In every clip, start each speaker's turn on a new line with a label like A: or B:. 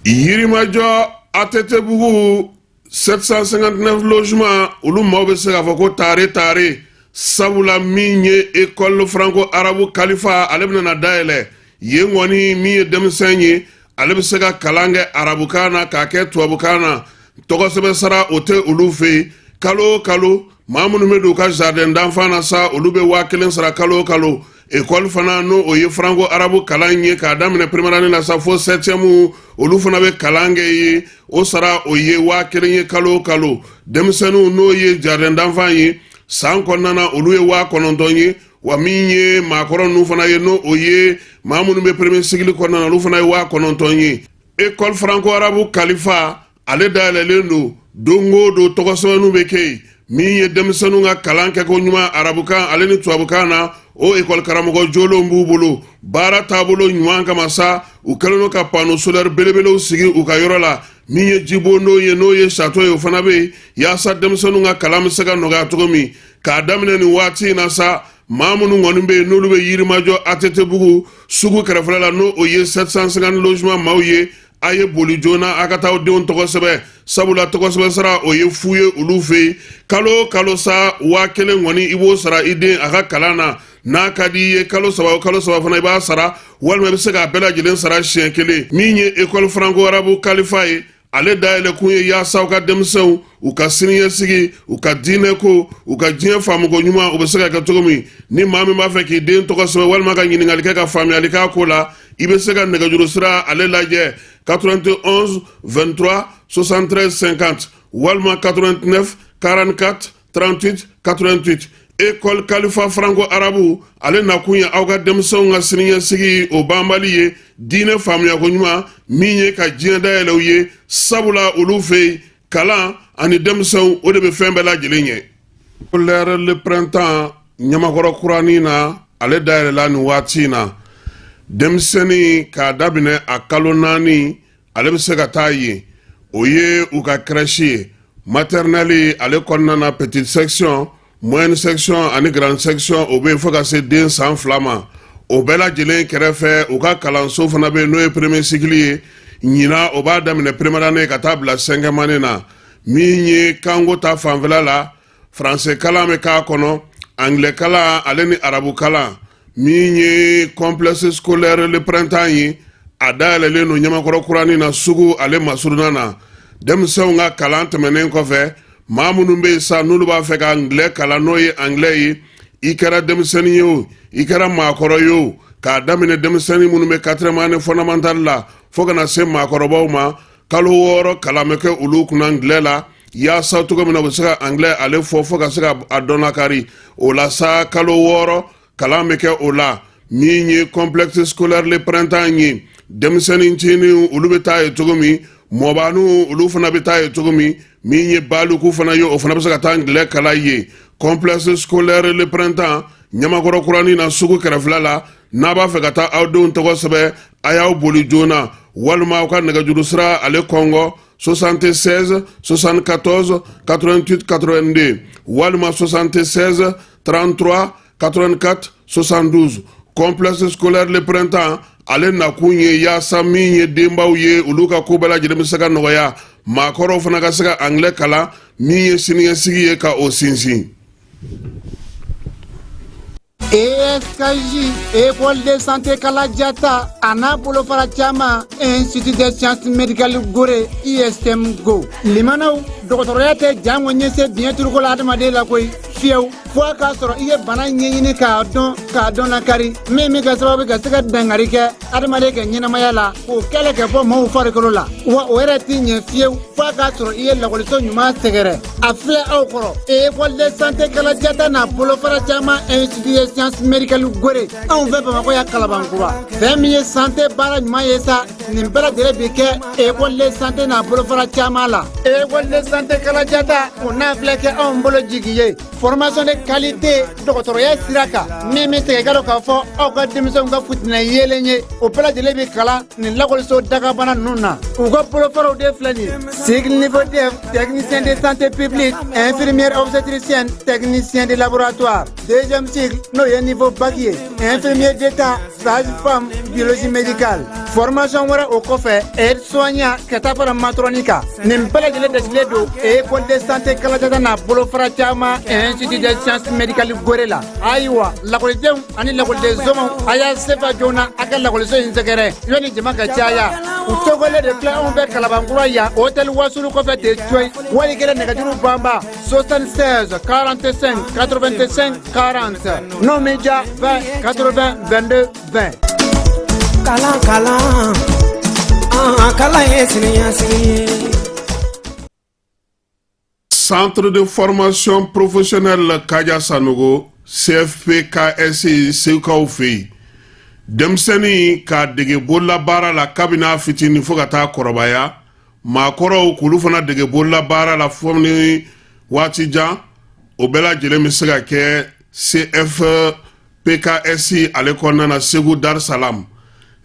A: Yirimajɔ ATT-bugu 759 logement, olu maaw bɛ se k'a fɔ ko taare taare, sabula min ye école franco arabe Kalifa, ale bɛna na dayɛlɛ yen kɔni. Min ye denmisɛn ye, ale bɛ se ka kalan kɛ arabukan na k'a kɛ tubabukan na. Tɔgɔsɛbɛn sara o tɛ olu fɛ yen. Kalo o kalo, maa minnu bɛ don u ka jardin d'enfant na sa, olu bɛ 1000 sara kalo o kalo. Ekɔli fana, n'o o ye franco arabe kalan ye, k'a daminɛ première année la sa fo septième, olu fana bɛ kalan kɛ yen. O sara, o ye 1000 ye kalo o kalo. Denmisɛnninw, n'o ye jardin d'enfant ye, san kɔnɔna na, olu ye 9000 ye. Wa min ye maakɔrɔ ninnu fana ye, n'o o ye maa minnu bɛ premier cycle kɔnɔna na, olu fana ye 9000 ye. École franco arabe Kalifa, ale dayɛlɛlen don. Don o don, tɔgɔsɛbɛnninw bɛ kɛ yen. Min ye denmisɛnninw ka kalan kɛko ɲuman arabukan ale ni tubabukan na, o ekɔli karamɔgɔ jolenw b'u bolo. Baara taabolo ɲuman kama sa, u kɛlen don ka panneau solaire belebelew sigi u ka yɔrɔ la. Min ye jibondon ye, n'o ye château ye, o fana bɛ yen yaasa denmisɛnninw ka kalan bɛ se ka nɔgɔya cogo min. K'a daminɛ nin waati in na sa, maa minnu kɔni bɛ yen, n'olu bɛ Yirimajɔ ATT-bugu sugu kɛrɛfɛla la, n'o o ye 750 logement maaw ye, a ye boli joona a ka taa aw denw tɔgɔ sɛbɛn, sabula tɔgɔ sɛbɛn sara, o ye fu ye olu fɛ yen. Kalo o kalo sa, 1000 kɔni, i b'o sara i den a ka kalan na. N'a ka di i ye, kalo 3 o kalo 3 fana i b'a sara, walima i bɛ se k'a bɛɛ lajɛlen sara siɲɛ kelen. Min ye école franco arabe Kalifa ye, ale dayɛlɛ kun ye yaasa u ka denmisɛnw, u ka siniɲɛsigi, u ka diinɛ ko, u ka diɲɛ faamuko ɲuman, u bɛ se ka kɛ cogo min. Ni maa min b'a fɛ k'i den tɔgɔ sɛbɛn walima ka ɲininkali kɛ ka faamuyali k'a ko la, i bɛ se ka nɛgɛjuru sira ale lajɛ: 91 23 73 50 walima 89 44 38 88. École Kalifa franco arabe, ale nakun ye aw ka denmisɛnw ka siniɲɛsigi o banbali ye, diinɛ faamuyako ɲuman, min ye ka diɲɛ dayɛlɛ u ye, sabula olu fɛ yen, kalan ani denmisɛnw, o de bɛ fɛn bɛɛ lajɛlen ɲɛ. Scolaire Le Printemps Ɲamakɔrɔ kuranin na, ale dayɛlɛla nin waati in na. Denmisɛnnin k'a daminɛ a kalo 4, ale bɛ se ka taa yen. O ye u ka crèche ye. Maternelle ale kɔnɔna na, petite section, moyenne section ani grande section, o bɛ yen fo ka se den san 2 ma. O bɛɛ lajɛlen kɛrɛfɛ, u ka kalanso fana bɛ yen, n'o ye premier cycle ye. Ɲinan, o b'a daminɛ première année ka taa bila cinquième année na. Min ye kanko ta fanfɛla la, français kalan bɛ k'a kɔnɔ, anglais kalan ale ni arabu kalan. Min ye complexe scolaire Le Printemps ye, a dayɛlɛlen don Ɲamakɔrɔ kuranin na, sugu ale masurunna na. Denmisɛnw ka kalan tɛmɛnen kɔfɛ, maa minnu bɛ yen sa, n'olu b'a fɛ ka anglais kalan, n'o ye anglais ye, i kɛra denmisɛnnin ye o, i kɛra maakɔrɔ ye o, k'a daminɛ denmisɛnnin minnu bɛ quatrième année fondamentale la fo ka na se maakɔrɔbaw ma, kalo 6 kalan bɛ kɛ olu kunna anglais la, yaasa cogo min na u bɛ se ka anglais ale fɔ fo ka se ka a dɔn lakari o la sa. Kalo 6 kalan bɛ kɛ o la. Min ye complexe scolaire Le Printemps ye, denmisɛnnin ncinin, olu bɛ taa yen cogo min, mɔbaniw, olu fana bɛ taa yen cogo min. Min ye baliku fana ye, o fana bɛ se ka taa anglais kalan yen. Complexe scolaire Le Printemps Ɲamakɔrɔ kuranin na, sugu kɛrɛfɛla la. N'a b'a fɛ ka taa aw denw tɔgɔ sɛbɛn, a y'aw boli joona walima aw ka nɛgɛjuru sira ale kɔngɔ: 76 74 88 82 walima 76 33 84 72. Complexe scolaire Le Printemps, ale nakun ye yaasa min ye denbaw ye, olu ka ko bɛɛ lajɛlen bɛ se ka nɔgɔya, maakɔrɔw fana ka se ka anglais kalan, min ye siniɲɛsigi ye ka o sinsin.
B: ESKJ, École de santé Kalajata, a n'a bolofara caman, Institut des sciences médicales Gore, ISM Go. Limanaw, dɔgɔtɔrɔya tɛ jango ɲɛse biɲɛ turuko la adamaden la koyi, fiyewu, fo a k'a sɔrɔ i ye bana ɲɛɲini k'a dɔn, k'a dɔn lakari, min bɛ kɛ sababu ka se ka dangari kɛ adamaden ka ɲɛnamaya la, k'o kɛlɛ kɛ bɔ maaw farikolo la. Wa o yɛrɛ t'i ɲɛ fiyewu fo a k'a sɔrɔ i ye lakɔliso ɲuman sɛgɛrɛ. A filɛ aw kɔrɔ, École de santé Kalajata n'a bolofara caman, Institut des sciences médicales Gore, anw fɛ Bamakɔ ya Kalabankura. Fɛn min ye santé baara ɲuman ye sa, nin bɛɛ lajɛlen bi kɛ école de santé n'a bolofara caman la. École de santé Kalajata, o n'a filɛ kɛ anw bolo jigi ye formation de qualité dɔgɔtɔrɔya sira kan, min bɛ segin ka dɔn k'a fɔ aw ka denmisɛnw ka futinɛ yeelen ye, o bɛɛ lajɛlen bi kalan nin lakɔliso dagabana ninnu na. U ka bolofaraw de filɛ nin ye: cycle niveau DEF, technicien de santé publique, infirmière obstétricienne, technicien de laboratoire; deuxième cycle, n'o ye niveau bac ye, infirmier d'état, sage-femme, biologie médicale. Formation wɛrɛ o kɔfɛ, aide soignant ka taa fara matɔrɔni kan. Nin bɛɛ lajɛlen dasilen don École de santé Kalajata n'a bolofara caman, Institut des sciences médicales Gore la. Ayiwa, lakɔlidenw ani lakɔliden somaw, a y'a sefa joona a ka lakɔliso in sɛgɛrɛ yanni jama ka caya. U tɔgɔlen de filɛ anw fɛ Kalabankura yan, hôtel Wasulu kɔfɛ ten coyi. Wali kelen nɛgɛjuru banba 76 45 85 40, n'o m'i diya, 20 80 22 20.
C: Kalan, kalan, an kalan ye siniɲɛsigi ye.
A: Centre de formation professionnelle Kaja Sanogo, CFPKS, Segukaw fɛ yen, denmisɛnnin k'a dege bololabaara la kabini a fitinin fo ka taa kɔrɔbaya, maakɔrɔw k'olu fana dege bololabaara la fo ni waati jan, o bɛɛ lajɛlen bɛ se ka kɛ CFPKS ale kɔnɔna na Segu Dar Salam.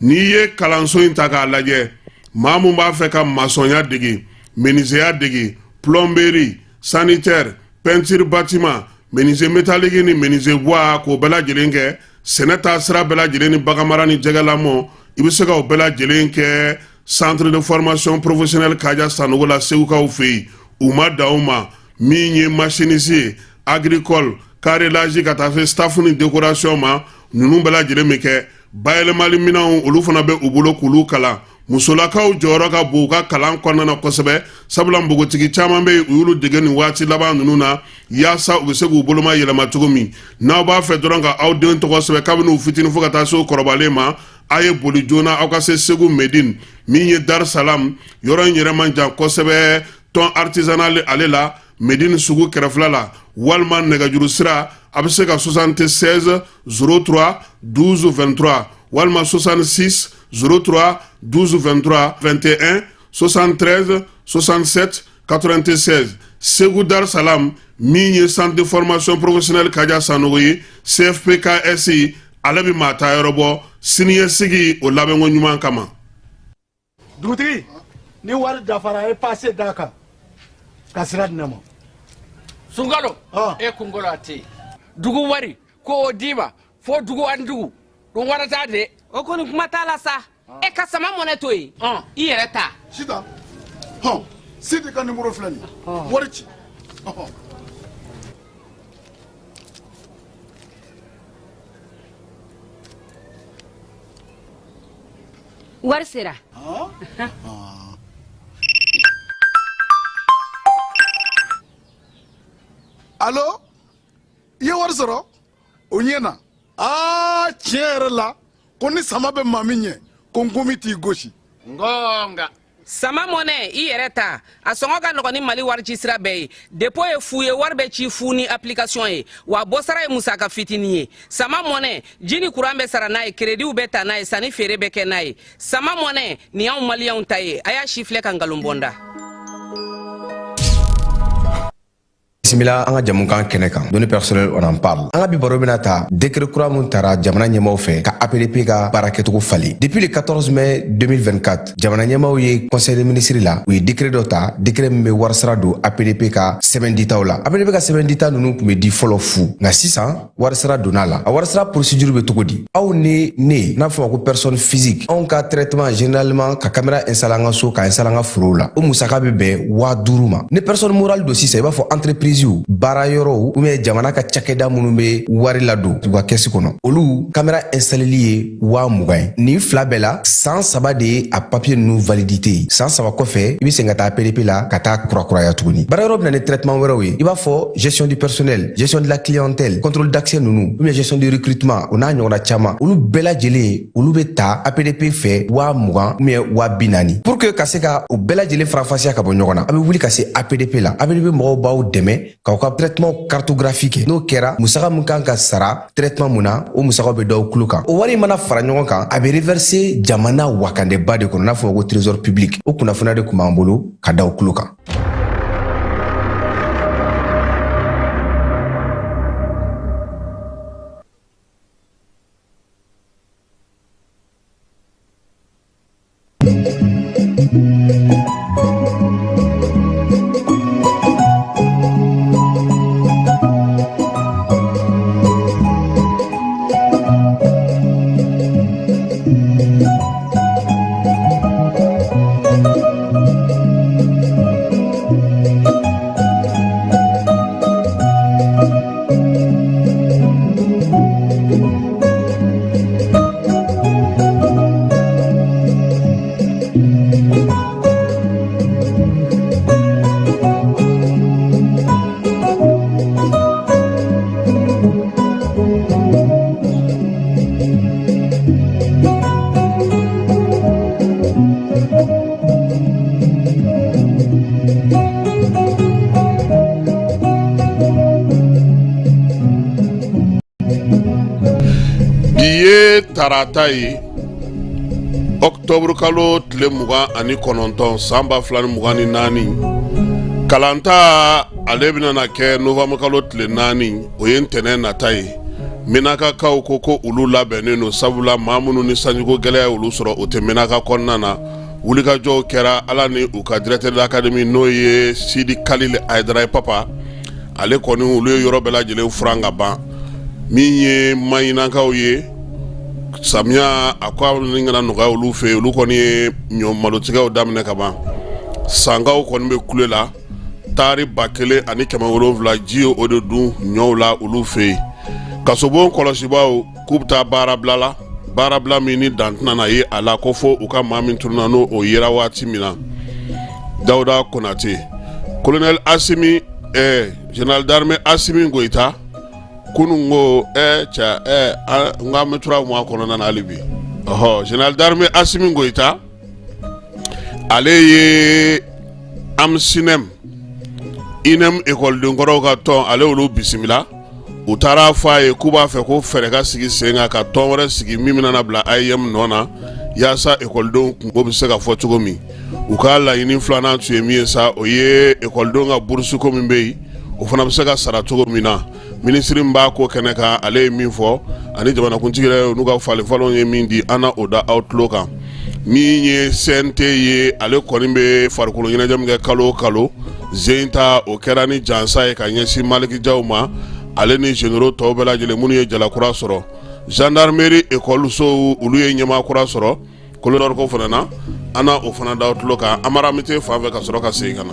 A: N'i ye kalanso in ta k'a lajɛ, maa mun b'a fɛ ka masɔnya dege, menuisier dege, plomberie, sanitaire, peinture bâtiment, menuisier métallique ni menuisier bois, k'o bɛɛ lajɛlen kɛ, sɛnɛ taa sira bɛɛ lajɛlen ni baganmara ni jɛgɛlamɔ, i bɛ se ka o bɛɛ lajɛlen kɛ Centre de formation professionnelle Kaja Sanogo la Segukaw fɛ yen. U ma dan o ma, min ye machiniste ye, agricole, carrelage, ka taa se staff ni décoration ma, ninnu bɛɛ lajɛlen bɛ kɛ. Bayɛlɛmali minɛnw, olu fana bɛ u bolo k'olu kalan. Musolakaw jɔyɔrɔ ka bon u ka kalan kɔnɔna na kosɛbɛ, sabula npogotigi caman bɛ yen, u y'olu dege nin waati laban ninnu na yaasa u bɛ se k'u boloma yɛlɛma cogo min. N'aw b'a fɛ dɔrɔn ka aw den tɔgɔ sɛbɛn kabini u fitinin fo ka taa se u kɔrɔbalen ma, a ye boli joona aw ka se Segu Medine, min ye Dar Salam yɔrɔ in yɛrɛ man jan kosɛbɛ, tɔn artisanal ale la, Medine sugu kɛrɛfɛla la, walima nɛgɛjuru sira, a bɛ se ka 76 03 12 23 walima 66 03 12 23 21 73 67 96. Segu Dar Salam, min ye centre de formation professionnelle Kaja Sanogo ye, CFPKS, ale bɛ maa ta yɔrɔ bɔ siniɲɛsigi o labɛnko ɲuman kama.
D: Dugutigi, ni wari dafara, a ye pase d'a kan ka sira di ne ma.
E: Sunkalo e kunkolo a tɛ yen. Dugu wari ko o d'i ma fo dugu ani dugu ɗum warata de.
F: O kɔni, kuma t'a la sa. E ka sama mɔnɛ to yen, i yɛrɛ ta.
D: Sitan hɔn, Sidi ka nimoro filɛ nin ye, wari ci ɔhɔn.
F: Wari sera.
D: Alo, i ye wari sɔrɔ o ɲɛ na. Aa, tiɲɛ yɛrɛ la, ko ni sama bɛ maa min ɲɛ, ko nkomi t'i gosi.
E: Ngonga.
F: Sama mɔnɛ, i yɛrɛ ta, a sɔngɔ ka nɔgɔn ni Mali wari ci sira bɛɛ ye. Dépôt ye fu ye, wari bɛ ci fu ni application ye, wa bɔsara ye musaka fitinin ye. Sama mɔnɛ, ji ni kuran bɛ sara n'a ye, créditw bɛ ta n'a ye, sanni feere bɛ kɛ n'a ye. Sama mɔnɛ nin y'anw maliyɛnw ta ye. A y'a si filɛ ka nkalon bɔnda.
G: Bisimila an ka jamukan kɛnɛ kan, Données personnelles, on en parle. An ka bi baro bɛna ta décret kura mun tara jamana ɲɛmaw fɛ ka APDP ka baara kɛcogo falen. Depuis le 14 mai 2024, jamana ɲɛmaw ye conseil des ministres la, u ye décret dɔ ta, décret min bɛ warisara don APDP ka sɛbɛn ditaw la. APDP ka sɛbɛn dita ninnu tun bɛ di fɔlɔ fu, nka sisan warisara donna la. A warisara procédure bɛ cogo di? Aw ni ne n'a fɔ ma ko personne physique, anw ka traitement, généralement ka caméra installer an ka so, ka installer an ka forow la, o musaka bɛ bɛn 5000 ma. Ni personne morale don sisan, i b'a fɔ entreprise, baara yɔrɔw ou bien jamana ka cakɛda minnu bɛ wari ladon u ka kɛsi kɔnɔ, olu caméra installeli ye 20 000 ye. Nin fila bɛɛ la, san 3 de ye a papier ninnu validité ye. San 3 kɔfɛ, i bɛ segin ka taa APDP la ka taa kurakuraya tuguni. Baara yɔrɔ bɛ na ni traitement wɛrɛw ye, i b'a fɔ gestion du personnel, gestion de la clientèle, contrôle d'accès ninnu, ou bien gestion du recrutement, o n'a ɲɔgɔnna caman, olu bɛɛ lajɛlen, olu bɛ ta APDP fɛ 20 000 ou bien 40 000. Pour que ka se ka o bɛɛ lajɛlen faranfasiya ka bɔ ɲɔgɔn na, a bɛ wuli ka se APDP la. APDP mɔgɔw b'aw dɛmɛ k'aw ka traitement cartographie kɛ. N'o kɛra, musaka min kan ka sara traitement mun na, o musakaw bɛ d'aw tulo kan. O wari mana fara ɲɔgɔn kan, a bɛ reverser jamana wakandeba de kɔnɔ, n'a fɔ ko trésor public. O kunnafoniya de tun b'an bolo ka da aw tulo kan.
A: ye tarata ye, ɔkutɔburu kalo tile 29 san 2024. Kalanta ale bɛna na kɛ nowanburu kalo tile 4, o ye ntɛnɛn nata ye. Menakakaw ko ko olu labɛnnen don, sabula maa minnu ni sanjiko gɛlɛya olu sɔrɔ, o tɛ Menaka kɔnɔna na. Wulikajɔw kɛra ala ni u ka directeur d'académie, n'o ye Sidi Kalil Hayidara ye papa, ale kɔni olu ye yɔrɔ bɛɛ lajɛlen furan ka ban. Min ye Maɲinakaw ye, samiya a ko a ni kana nɔgɔya olu fɛ, olu kɔni ye ɲɔ malotigɛw daminɛ ka ban. Sankaw kɔni bɛ kule la, taari 1700 ji ye o de dun ɲɔw la olu fɛ yen. Kasobon kɔlɔsibaaw k'u bɛ taa baarabila la, baarabila min ni dan tɛna na ye a la, ko fo u ka maa min tununna n'o o yera waati min na. Dawuda Konate, colonel Asimi, général d'armée Asimi Goyita, kunun ko cɛ n k'an bɛ tura mun kɔnɔna na hali bi. Ɔhɔ, général d'armée Asimi Goyita, ale ye AMSINEM INEM ekɔlidenkɔrɔw ka tɔn, ale olu bisimila. U taara fɔ a ye k'u b'a fɛ ko fɛɛrɛ ka sigi sen kan ka tɔn wɛrɛ sigi min bɛna na bila AEEM nɔ na, yaasa ekɔlidenw kunko bɛ se ka fɔ cogo min. U ka laɲini filanan tun ye min ye sa, o ye ekɔlidenw ka burusuko min bɛ yen, o fana bɛ se ka sara cogo min na. Minisiri min b'a ko kɛnɛ kan, ale ye min fɔ, ani jamanakuntigi yɛrɛ n'u ka falenfalenw ye min di, an na o da aw tulo kan. Min ye CNT ye, ale kɔni bɛ farikolo ɲɛnajɛ min kɛ kalo o kalo, zen ta o kɛra ni jansa ye ka ɲɛsin Maliki Jaw ma, ale ni généraux tɔw bɛɛ lajɛlen minnu ye jalakura sɔrɔ. Gendarmerie ekɔlisow, olu ye ɲɛmaa kura sɔrɔ. Kolonɛri ko fana na, an na o fana da aw tulo kan. Amara Mite fan fɛ ka sɔrɔ ka segin ka na.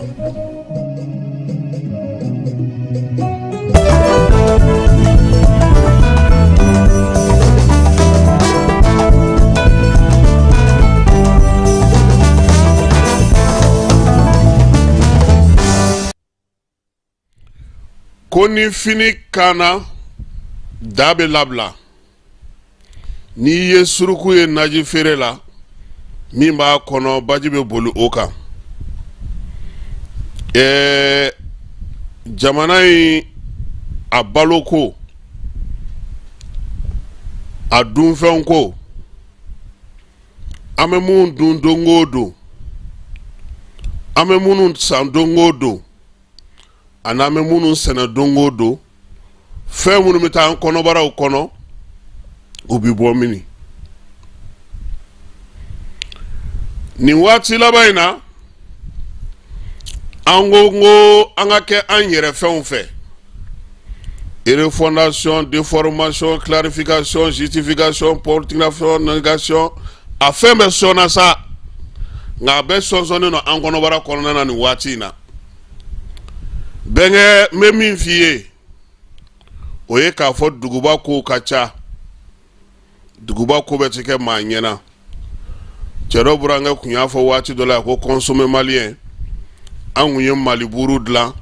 A: Ko ni fini kanna, da bɛ labila. N'i ye suruku ye naji feere la, min b'a kɔnɔ, baji bɛ boli o kan. Ɛɛ, jamana in a baloko, a dunfɛnw ko, an bɛ mun dun don o don, an bɛ minnu san don o don, ani an bɛ minnu sɛnɛ don o don, fɛn minnu bɛ taa an kɔnɔbaraw kɔnɔ, u bɛ bɔ mini? Nin waati laban in na, an ko an ka kɛ an yɛrɛ fɛnw fɛ. Refondation, déformation, clarification, justification, continuation, négation, a fɛn bɛɛ sɔnna sa, nka a bɛɛ sɔnsɔnnen don an kɔnɔbara kɔnɔna na nin waati in na. Bɛnkɛ, n bɛ min f'i ye, o ye k'a fɔ duguba kow ka ca, duguba ko bɛɛ tɛ kɛ maa ɲɛna. Cɛ dɔ burankɛ tun y'a fɔ waati dɔ la ko consommer malien. An kun ye mali buru dilan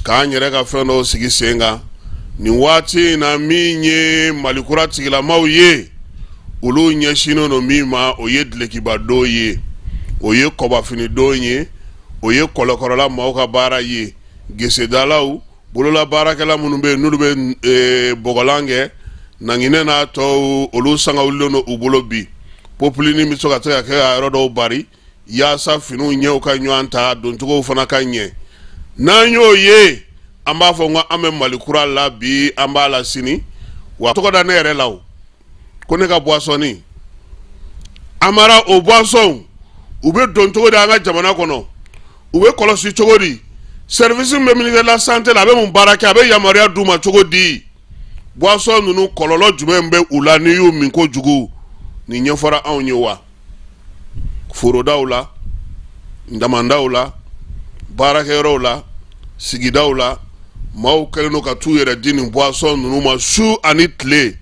A: k'an yɛrɛ ka fɛn dɔw sigi sen kan. Nin waati in na, min ye malikura tigilamaw ye, olu ɲɛsinnen don min ma, o ye dulokibadon ye, o ye kɔbafinidon ye, o ye kɔlɔkɔrɔla maaw ka baara ye, gesedalaw, bolola baarakɛla minnu bɛ yen n'olu bɛ bɔgɔlan kɛ, nanginɛ n'a tɔw, olu sanga wulilen don u bolo bi. Popilini bɛ se ka se ka kɛ ka yɔrɔ dɔw bari yaasa finiw ɲɛw ka ɲɔgɔn ta, doncogow fana ka ɲɛ. N'an y'o ye, an b'a fɔ ko an bɛ mali kura la bi, an b'a la sini. Wa tɔgɔ da ne yɛrɛ la o ko ne ka boisson Amara, o boisson u bɛ don cogo di an ka jamana kɔnɔ? U bɛ kɔlɔsi cogo di? Service min bɛ ministère de la santé la, a bɛ mun baara kɛ? A bɛ yamaruya d'u ma cogo di? Boisson ninnu, kɔlɔlɔ jumɛn bɛ u la n'i y'u min kojugu? Nin ɲɛfɔra anw ye wa? Forodaw la, damandaw la, baarakɛyɔrɔw la, sigidaw la, maaw kɛlen don ka t'u yɛrɛ di nin boisson ninnu ma su ani tile,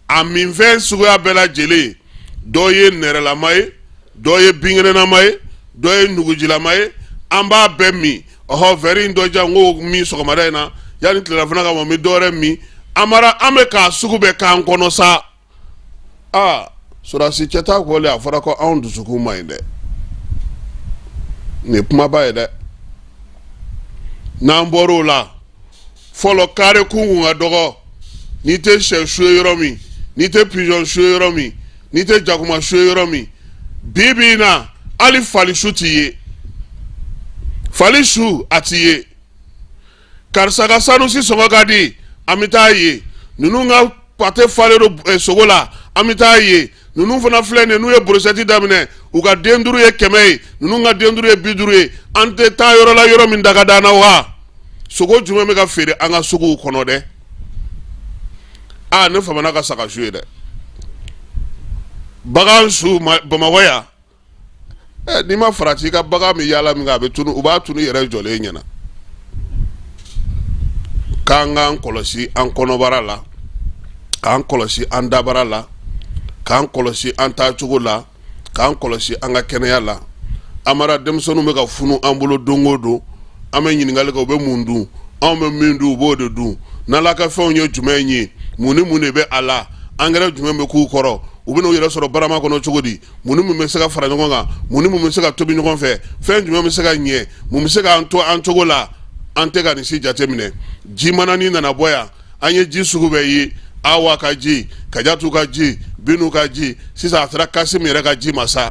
A: a minfɛn suguya bɛɛ lajɛlen. Dɔ ye nɛrɛlama ye, dɔ ye binkɛnɛnama ye, dɔ ye nugujilama ye, an b'a bɛɛ min. Ɔhɔ, verre in dɔ jan, n k'o min sɔgɔmada in na, yanni tilelafana ka mɔ, n bɛ dɔ wɛrɛ min. Amara, an bɛ k'a sugu bɛɛ k'an kɔnɔ sa. Aa, sɔrɔdasi cɛ ta kɔli, a fɔra ko anw dusukun man ɲi dɛ. Nin ye kumaba ye dɛ. N'an bɔr'o la, fɔlɔ kare kun kun ka dɔgɔ. N'i tɛ sɛ su ye yɔrɔ min, N'i tɛ pigeon su ye yɔrɔ min, n'i tɛ jakuma su ye yɔrɔ min, bi bi in na hali fali su t'i ye, fali su a t'i ye. Karisa ka sanusi sɔngɔ ka di, an bɛ taa yen. Ninnu ka pate falen don sogo la, an bɛ taa yen. Ninnu fana filɛ nin ye, n'u ye brochette daminɛ, u ka den duuru ye 100 ye, ninnu ka den duuru ye 50 ye. An tɛ taa yɔrɔ la yɔrɔ min da ka d'an na wa? Sogo jumɛn bɛ ka feere an ka suguw kɔnɔ dɛ? Aa, ne famana ka saga su ye dɛ, bagan su Bamakɔ yan. N'i ma farati, i ka bagan bɛ yaala min kɛ, a bɛ tunu, u b'a tunu yɛrɛ jɔlen ɲɛna. K'an k'an kɔlɔsi an kɔnɔbara la, k'an kɔlɔsi an dabara la, k'an kɔlɔsi an taacogo la, k'an kɔlɔsi an ka kɛnɛya la. Amara, denmisɛnninw bɛ ka funu an bolo don o don. An bɛ ɲininkali kɛ, u bɛ mun dun? Anw bɛ min dun, u b'o de dun. N'Ala ka fɛnw ye jumɛn ye? Mun ni mun de bɛ a la? Angɛrɛ jumɛn bɛ k'u kɔrɔ? U bɛna u yɛrɛ sɔrɔ barama kɔnɔ cogo di? Mun ni mun bɛ se ka fara ɲɔgɔn kan? Mun ni mun bɛ se ka tobi ɲɔgɔn fɛ? Fɛn jumɛn bɛ se ka ɲɛ? Mun bɛ se k'an to an cogo la? An tɛ ka nin si jateminɛ. Ji manani nana bɔ yan, an ye ji sugu bɛɛ ye, Awa ka ji, Kajatu ka ji, Binu ka ji, sisan a sera Kasim yɛrɛ ka ji ma sa.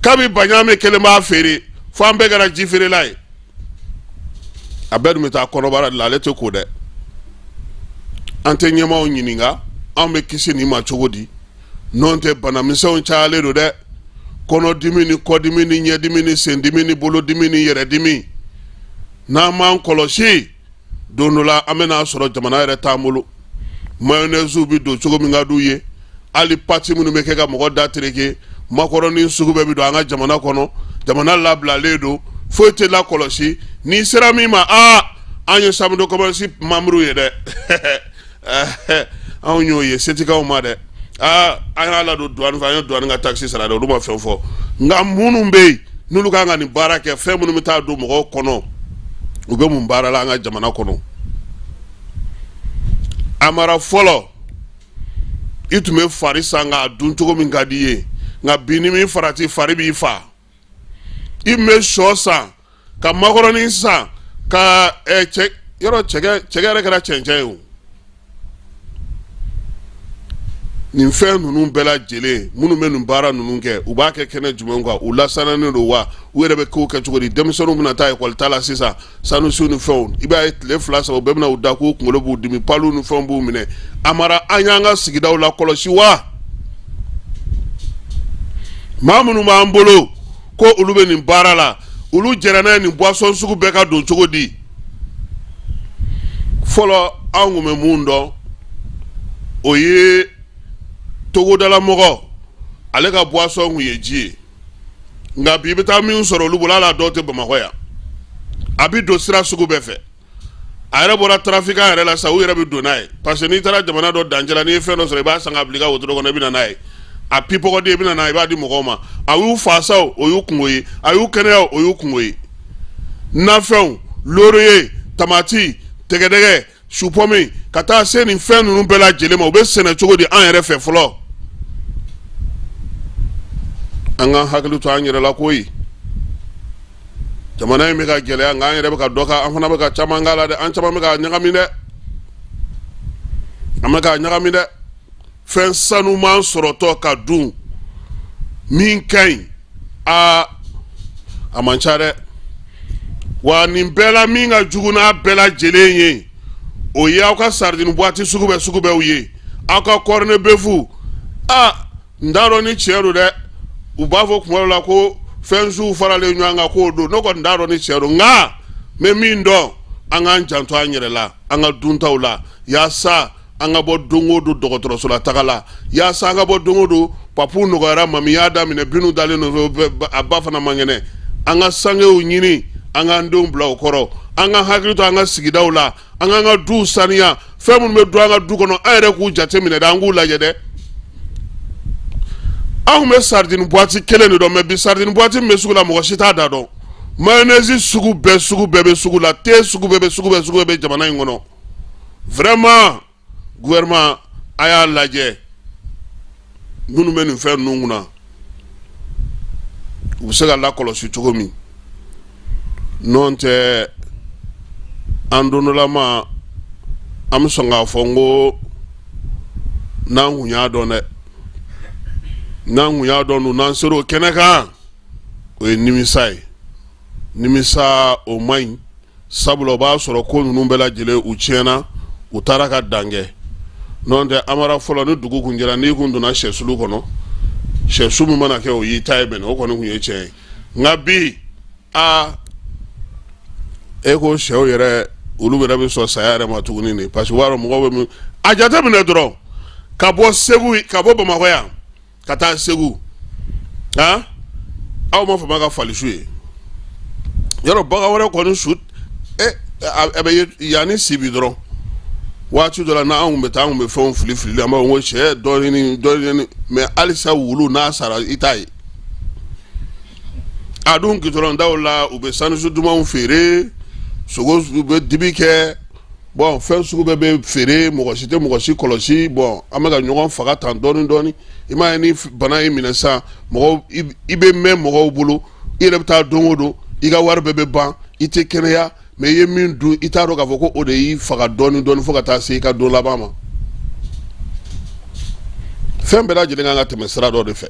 A: Kabi Baɲame kelen b'a feere, fo an bɛɛ kɛra ji feerela ye. A bɛɛ dun bɛ taa kɔnɔbara de la, ale tɛ ko dɛ. An tɛ ɲɛmaaw ɲininka, anw bɛ kisi nin ma cogo di? N'o tɛ, banamisɛnw cayalen don dɛ, kɔnɔdimi ni kɔdimi ni ɲɛdimi ni sendimi ni bolodimi ni yɛrɛdimi. N'an m'an kɔlɔsi, don dɔ la an bɛna sɔrɔ jamana yɛrɛ t'an bolo. Mayonnaise bɛ don cogo min ka d'u ye, hali pati minnu bɛ kɛ ka mɔgɔ da tereke, makɔrɔni sugu bɛɛ bɛ don an ka jamana kɔnɔ. Jamana labilalen don, foyi tɛ lakɔlɔsi. N'i sera min ma, aa, an ye chambre de commerce membre ye dɛ, anw y'o ye setikaw ma dɛ. Aa, an y'a ladon douane fɛ, an ye douane ka taxe sara dɛ, olu ma fɛn fɔ. Nka minnu bɛ yen n'olu kan ka nin baara kɛ, fɛn minnu bɛ taa don mɔgɔw kɔnɔ, u bɛ mun baara la an ka jamana kɔnɔ? Amara, fɔlɔ i tun bɛ fari san k'a dun cogo min ka di i ye, nka bi ni min farati, fari b'i fa. I tun bɛ sɔ san, ka makɔrɔni san, ka cɛ yɔrɔ cɛkɛ, cɛkɛ yɛrɛ kɛra cɛncɛn ye. O nin fɛn ninnu bɛɛ lajɛlen, minnu bɛ nin baara ninnu kɛ, u b'a kɛ kɛnɛ jumɛn kan? U lasananen don wa? U yɛrɛ bɛ kow kɛ cogo di? Denmisɛnninw bɛna taa ekɔli ta la sisan, sanusiw ni fɛnw, i b'a ye tile 2 3, u bɛɛ bɛna u da k'u kunkolo b'u dimi, paluw ni fɛnw b'u minɛ. Amara, an y'an ka sigidaw lakɔlɔsi wa? Maa minnu b'an bolo ko olu bɛ nin baara la, olu jɛra n'a ye nin boisson sugu bɛɛ ka don cogo di? Fɔlɔ anw tun bɛ mun dɔn, o ye togodalamɔgɔ, ale ka boisson tun ye ji ye. Nka bi i bɛ taa min sɔrɔ olu bolo, hali a dɔw tɛ Bamakɔ yan. A bɛ don sira sugu bɛɛ fɛ. A yɛrɛ bɔra trafiquant yɛrɛ la sa, u yɛrɛ bɛ don n'a ye, parce que n'i taara jamana dɔ dancɛ la, n'i ye fɛn dɔ sɔrɔ, i b'a san k'a bila i ka wotoro kɔnɔ, i bɛ na n'a ye. A pipɔgɔden, i bɛ na n'a ye, i b'a di mɔgɔw ma. A y'u fa sa, o y'u kungo ye. A y'u kɛnɛya, o y'u kungo ye. Nafɛnw, laurier, tamati, tɛgɛdɛgɛ, supɔmi, ka taa se nin fɛn ninnu bɛɛ lajɛlen ma, u bɛ sɛnɛ cogo di an yɛrɛ fɛ fɔlɔ? An k'an hakili to an yɛrɛ la koyi. Jamana in bɛ ka gɛlɛya, nka an yɛrɛ bɛ ka dɔ kɛ, an fana bɛ ka caman k'a la dɛ. An caman bɛ ka ɲagami dɛ, an bɛ ka ɲagami dɛ. Fɛn sanuman sɔrɔtɔ ka dun min ka ɲi, aa, a man ca dɛ. Wa nin bɛɛ la, min ka jugu n'a bɛɛ lajɛlen ye, o ye aw ka sardine boîte sugu bɛɛ sugu bɛɛw ye, aw ka corned-beef. Aa, n t'a dɔn ni tiɲɛ don dɛ, u b'a fɔ kuma dɔ la ko fɛn suw faralen ɲɔgɔn kan k'o don. Ne kɔni t'a dɔn ni tiɲɛ don, nka n bɛ min dɔn, an k'an janto an yɛrɛ la, an ka duntaw la, yaasa an ka bɔ don o don dɔgɔtɔrɔso la taga la, yaasa an ka bɔ don o don. Papu nɔgɔyara, mami y'a daminɛ, Binu dalen don, a ba fana man kɛnɛ. An ka sangew ɲini, an k'an denw bila o kɔrɔ. An ka hakili to an ka sigidaw la, an k'an ka duw saniya. Fɛn minnu bɛ dun an ka du kɔnɔ, an yɛrɛ k'u jate minɛ dɛ, an k'u lajɛ dɛ. Anw tun bɛ sardine boîte kelen de dɔn, mais bi sardine boîte min bɛ sugu la, mɔgɔ si t'a da dɔn. Mayonnaise sugu bɛɛ sugu bɛɛ bɛ sugu la, thé sugu bɛɛ bɛ sugu bɛɛ sugu bɛɛ bɛ jamana in kɔnɔ. Vraiment, gouvernement, a y'a lajɛ, minnu bɛ nin fɛn ninnu kunna, u bɛ se ka lakɔlɔsi cogo min. N'o tɛ, an dondolama an bɛ sɔn k'a fɔ n ko N'an kun y'a dɔn dɛ, n'an kun y'a dɔn dun, n'an ser'o kɛnɛ kan, o ye nimisa ye. Nimisa o man ɲi, sabula o b'a sɔrɔ ko ninnu bɛɛ lajɛlen u tiɲɛna, u taara ka dan kɛ. N'o tɛ, Amara, fɔlɔ ni dugu kun jɛra, n'i kun donna sɛsulu kɔnɔ, sɛsu min mana kɛ, o y'i ta ye bɛnɛ, o kɔni kun ye tiɲɛ ye. Nka bi, aa, e ko sɛw yɛrɛ, olu yɛrɛ bɛ sɔn saya yɛrɛ ma tuguni de, parce que o b'a dɔn mɔgɔw bɛ min a jateminɛ dɔrɔn, ka bɔ Segu, ka bɔ Bamakɔ yan ka taa Segu, han, aw ma fama ka falisu ye yɔrɔ, bagan wɛrɛ kɔni su e a bɛ yan ni Sibi dɔrɔn. Waati dɔ la, n'anw kun bɛ taa, an kun bɛ fɛnw fili fili, an b'a fɔ ko sɛ dɔ ɲini, dɔ ɲini, mais halisa wulu n'a sara, i t'a ye. A dun gitɔrɔn daw la, u bɛ sanusu dumanw feere, sogo, u bɛ dibi kɛ, bon, fɛn sugu bɛɛ bɛ feere, mɔgɔ si tɛ mɔgɔ si kɔlɔsi. Bon, an bɛ ka ɲɔgɔn faga tan dɔɔni dɔɔni. I m'a ye, ni bana y'i minɛ sisan, mɔgɔw, i bɛ mɛn mɔgɔw bolo, i yɛrɛ bɛ taa don o don, i ka wari bɛɛ bɛ ban, i tɛ kɛnɛya. Mais i ye min dun, i t'a dɔn k'a fɔ ko o de y'i faga dɔɔni dɔɔni fo ka taa se i ka don laban ma. Fɛn bɛɛ lajɛlen kan ka tɛmɛ sira dɔ de fɛ.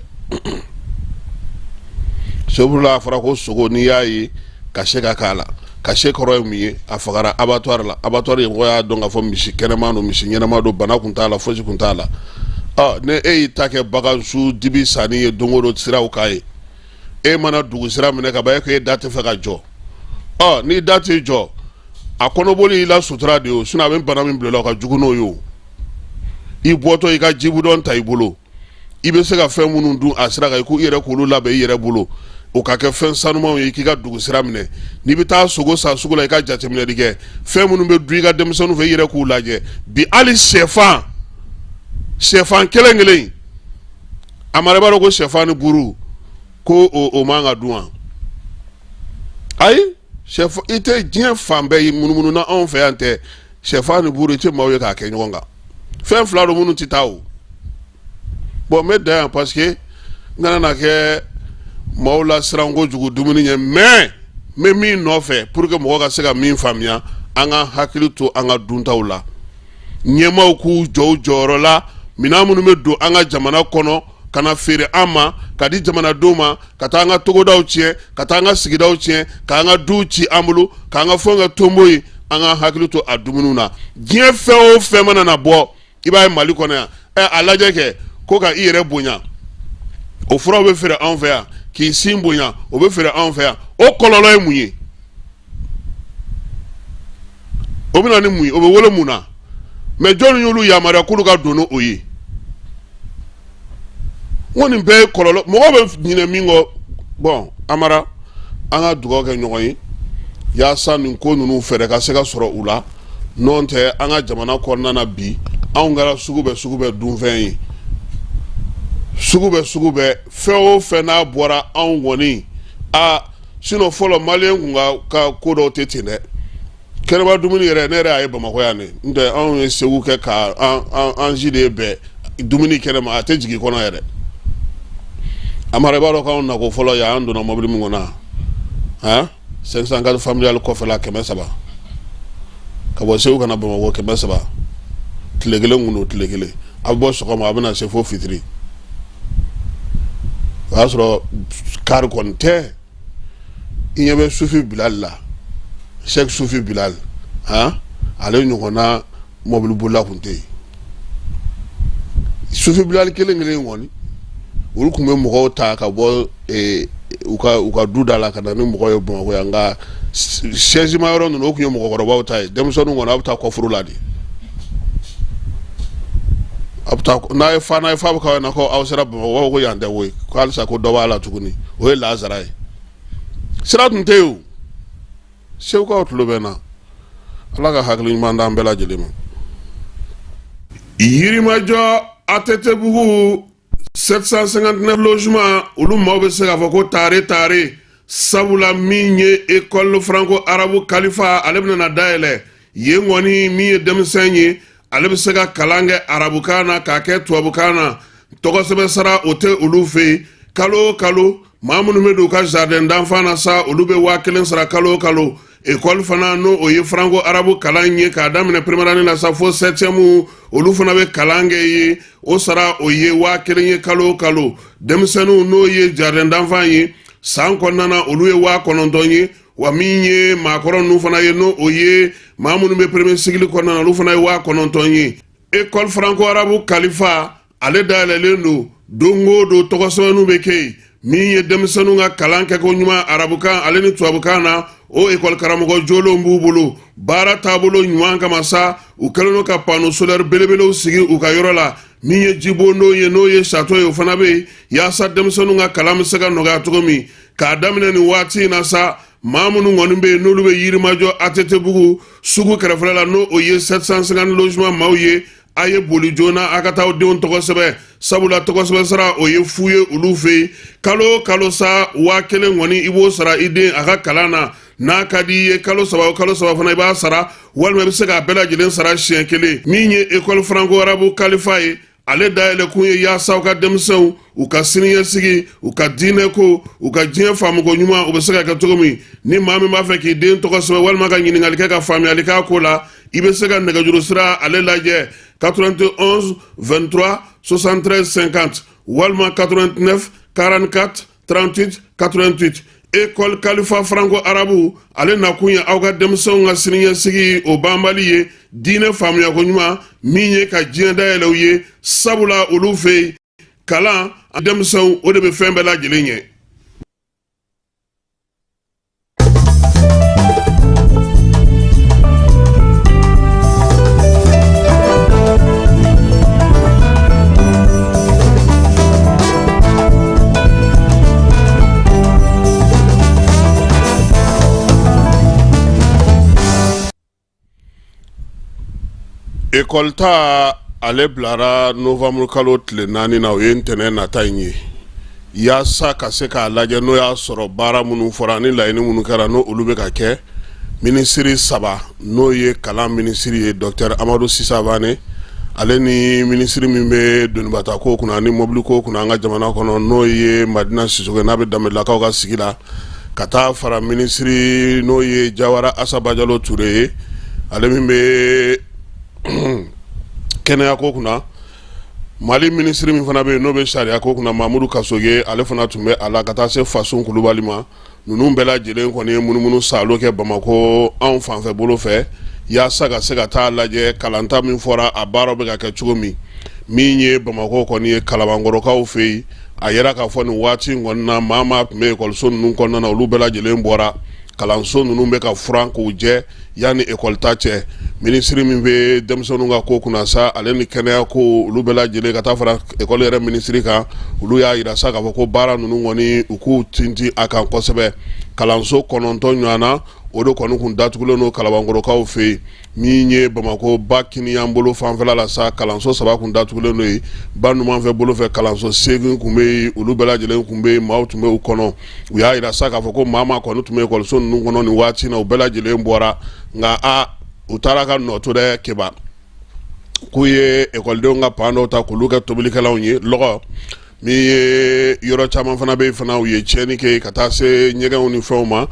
A: Sabula a fɔra ko sogo, n'i y'a ye cachet ka k'a la, cachet kɔrɔ ye mun ye? A fagara abattoir la. Abattoir ye, mɔgɔ y'a dɔn k'a fɔ misi kɛnɛman don, misi ɲɛnama don, bana kun t'a la, fosi kun t'a la. Ɔ, ni e y'i ta kɛ bagan su dibi sanni ye don o don siraw kan ye, e mana dugu sira minɛ ka ban, e ko e da tɛ fɛ ka jɔ. Ɔ, n'i da tɛ jɔ, a kɔnɔboli y'i la sutura de ye o, sinon a bɛ bana min bila i la, o ka jugu n'o ye o. I bɔtɔ, i ka jibidɔn ta i bolo, i bɛ se ka fɛn minnu dun a sira kan, i ko i yɛrɛ k'olu labɛn i yɛrɛ bolo, o ka kɛ fɛn sanumanw ye, k'i ka dugu sira minɛ. N'i bɛ taa sogo san sugu la, i ka jateminɛli kɛ, fɛn minnu bɛ dun i ka denmisɛnninw fɛ, i yɛrɛ k'u lajɛ. Bi hali sɛfan, sɛfan kelen kelen, Amara, i b'a dɔn ko sɛfan ni buru ko o man ka dun wa? Ayi, sɛfan, i tɛ diɲɛ fan bɛɛ munumunu na, anw fɛ yan tɛ, sɛfan ni buru, i tɛ maaw ye k'a kɛ ɲɔgɔn kan. Fɛn fila don minnu tɛ taa o. Bon, n bɛ dan yan, parce que n kana na kɛ maaw la siran kojugu dumuni ɲɛ, mais n bɛ min nɔfɛ, pour que mɔgɔ ka se ka min faamuya, an ka hakili to an ka duntaw la. Ɲɛmaaw k'u jɔ u jɔyɔrɔ la. Minɛn minnu bɛ don an ka jamana kɔnɔ ka na feere an ma, ka di jamanadenw ma, ka taa an ka togodaw tiɲɛ, ka taa an ka sigidaw tiɲɛ, k'an ka duw ci an bolo, k'an ka fɛnw kɛ tonbo ye, an ka hakili to a dumuniw na. Diɲɛ fɛn o fɛn mana na bɔ, i b'a ye Mali kɔnɔ yan, ɛ, a lajɛ kɛ ko ka i yɛrɛ bonya, o furaw bɛ feere anw fɛ yan. K'i sin bonya, o bɛ feere anw fɛ yan. O kɔlɔlɔ ye mun ye? O bɛ na ni mun ye? O bɛ wolo mun na? Mais jɔnni y'olu yamaruya k'olu ka don n'o ye? N ko nin bɛɛ ye kɔlɔlɔ, mɔgɔ bɛ ɲinɛ min kɔ. Bon, Amara, an ka dugawu kɛ ɲɔgɔn ye yaasa nin ko ninnu fɛɛrɛ ka se ka sɔrɔ u la. N'o tɛ, an ka jamana kɔnɔna na bi, anw kɛra sugu bɛɛ sugu bɛɛ dunfɛn ye, sugu bɛɛ sugu bɛɛ, fɛn o fɛn n'a bɔra anw kɔni a. Sinon fɔlɔ, maliyɛn kun ka ko dɔw tɛ ten dɛ. Kɛnɛba dumuni yɛrɛ, ne yɛrɛ y'a ye Bamakɔ yan de. N tɛ, anw ye Segu kɛ ka an si de ye bɛɛ dumuni kɛnɛma, a tɛ jigin kɔnɔ yɛrɛ. Amara, i b'a dɔn k'anw nako fɔlɔ yan, an donna mobili min kɔnɔ, han, 504 familial kɔfɛla, 300, ka bɔ Segu ka na Bamakɔ, 300, tile kelen kun don. Tile kelen, a bɛ bɔ sɔgɔma, a bɛna se fo fitiri, o y'a sɔrɔ kari kɔni tɛ. I ɲɛ bɛ Sufi Bilal la, Sɛki Sufi Bilal, han, ale ɲɔgɔnna mɔbilibolila kun tɛ yen. Sufi Bilal kelen kelen kɔni, olu tun bɛ mɔgɔw ta ka bɔ u ka du da la ka na ni mɔgɔ ye Bamakɔ yan. Nka siège ma yɔrɔ ninnu, o tun ye mɔgɔkɔrɔbaw ta ye. Denmisɛnninw kɔni, a bɛ taa kɔfuru la de. A bɛ taa n'a ye fa, n'a ye fa bɛ k'aw ɲɛna ko aw sera Bamakɔ, ko yan tɛ koyi, ko halisa ko dɔ b'a la tuguni, o ye lazara ye. Sira tun tɛ yen o. Segukaw tulo bɛ n na. Ala ka hakili ɲuman d'an bɛɛ lajɛlen ma. Yirimajɔ ATT-bugu 759 logement, olu maaw bɛ se k'a fɔ ko tare tare, sabula min ye école franco arabe Kalifa, ale bɛna na dayɛlɛ yen kɔni. Min ye denmisɛn ye, ale bɛ se ka kalan kɛ arabukan na, k'a kɛ tubabukan na. Tɔgɔ sɛbɛn sara o tɛ olu fɛ yen. Kalo o kalo, Maa minnu bɛ don u ka jardin d'enfant na sa, olu bɛ 1000 sara kalo o kalo. Ekɔli fana, n'o o ye franco arabu kalan ye, k'a daminɛ première année la sa fo septième, olu fana bɛ kalan kɛ yen. O sara, o ye 1000 ye kalo o kalo. Denmisɛnninw, n'o ye jardin d'enfant ye, san kɔnɔna na, olu ye 9000 ye. Wa min ye maakɔrɔ ninnu fana ye, n'o o ye maa minnu bɛ premier cycle kɔnɔna na, olu fana ye 9000 ye. École franco arabu Kalifa, ale dayɛlɛlen don don o don, tɔgɔsɛbɛnninw bɛ kɛ yen. Min ye denmisɛnninw ka kalan kɛko ɲuman arabukan ale ni tubabukan na, o ekɔli karamɔgɔ jolenw b'u bolo. Baara taabolo ɲuman kama sa, u kɛlen don ka panneau solaire belebelew sigi u ka yɔrɔ la. Min ye jibondon ye, n'o ye château ye, o fana bɛ yen yaasa denmisɛnninw ka kalan bɛ se ka nɔgɔya cogo min. K'a daminɛ nin waati in na sa, maa minnu kɔni bɛ yen, n'olu bɛ Yirimajɔ ATT bugu sugu kɛrɛfɛla la, n'o o ye 750 logement maaw ye, a ye boli joona a ka taa aw denw tɔgɔ sɛbɛn, sabula tɔgɔ sɛbɛn sara, o ye fu ye olu fɛ yen. Kalo o kalo sa, 1000 kɔni, i b'o sara i den a ka kalan na. N'a ka di i ye, kalo 3 o kalo 3 fana i b'a sara, walima i bɛ se k'a bɛɛ lajɛlen sara siɲɛ kelen. Min ye École franco arabu Kalifa ye, ale dayɛlɛ kun ye yaasa u ka denmisɛnw, u ka siniɲɛsigi, u ka diinɛ ko, u ka diɲɛ faamuko ɲuman, u bɛ se ka kɛ cogo min. Ni maa min b'a fɛ k'i den tɔgɔ sɛbɛn walima ka ɲininkali kɛ ka faamuyali k'a ko la, i bɛ se ka nɛgɛjuru sira ale lajɛ: 91 23 73 50 walima 89 44 38 88. École Kalifa franco arabu, ale nakun ye aw ka denmisɛnw ka siniɲɛsigi o banbali ye, diinɛ faamuyako ɲuman min ye ka diɲɛ dayɛlɛ u ye, sabula olu fɛ yen, kalan denmisɛnw, o de bɛ fɛn bɛɛ lajɛlen ɲɛ. Ekɔli ta, ale bilara novembre kalo tile 4 na, o ye ntɛnɛn nata in ye, yaasa ka se k'a lajɛ n'o y'a sɔrɔ baara minnu fɔra ni laɲini minnu kɛra, n'o olu bɛ ka kɛ. Minisiri saba, n'o ye kalan minisiri ye, docteur Amadu Sisa Wane, ale ni minisiri min bɛ donibata ko kunna ani mobili ko kunna an ka jamana kɔnɔ, n'o ye Madina Sisoko, n'a bɛ Danbelelakaw ka sigi la, ka taa fara minisiri n'o ye Jawara Asa Bajalo Ture ye, ale min bɛ kɛnɛya ko kunna. Mali minisiri min fana bɛ yen, n'o bɛ sariya ko kunna, Mamudu Kasoge, ale fana tun bɛ a la, ka taa se Fasun Kulubali ma. Ninnu bɛɛ lajɛlen kɔni ye munumunu saalo kɛ Bamakɔ anw fanfɛ bolo fɛ, yaasa ka se ka taa lajɛ kalanta min fɔra, a baaraw bɛ ka kɛ cogo min. Min ye Bamakɔ kɔni ye, Kalabankɔrɔkaw fɛ yen, a yɛrɛ k'a fɔ nin waati in kɔni na, maa maa tun bɛ ekɔliso ninnu kɔnɔna na, olu bɛɛ lajɛlen bɔra. Kalanso ninnu bɛ ka furan k'u jɛ yanni ekɔli ta cɛ. Minisiri min bɛ denmisɛnninw ka ko kunna sa, ale ni kɛnɛya ko, olu bɛɛ lajɛlen, ka taa fara ekɔli yɛrɛ minisiri kan, olu y'a jira sa k'a fɔ ko baara ninnu kɔni, u k'u tintin a kan kosɛbɛ. Kalanso 9 ɲɔgɔn na, o de kɔni kun datugulen don Kalabankɔrɔkaw fɛ yen. Min ye Bamakɔ ba kiniyan bolo fanfɛla la sa, kalanso 3 kun datugulen don yen. Ba numanfɛ bolo fɛ, kalanso 8 kun bɛ yen, olu bɛɛ lajɛlen kun bɛ yen, maaw tun bɛ u kɔnɔ. U y'a jira sa k'a fɔ ko maa maa kɔni tun bɛ ekɔliso ninnu kɔnɔ nin waati na, u bɛɛ lajɛlen bɔra. Nka a u taara ka nɔ to dɛ, keba k'u ye ekɔlidenw ka pan dɔw ta k'olu kɛ tobilikɛlanw ye. Lɔgɔ min ye, yɔrɔ caman fana bɛ yen fana, u ye tiɲɛni kɛ ka taa se ɲɛgɛnw ni fɛnw ma.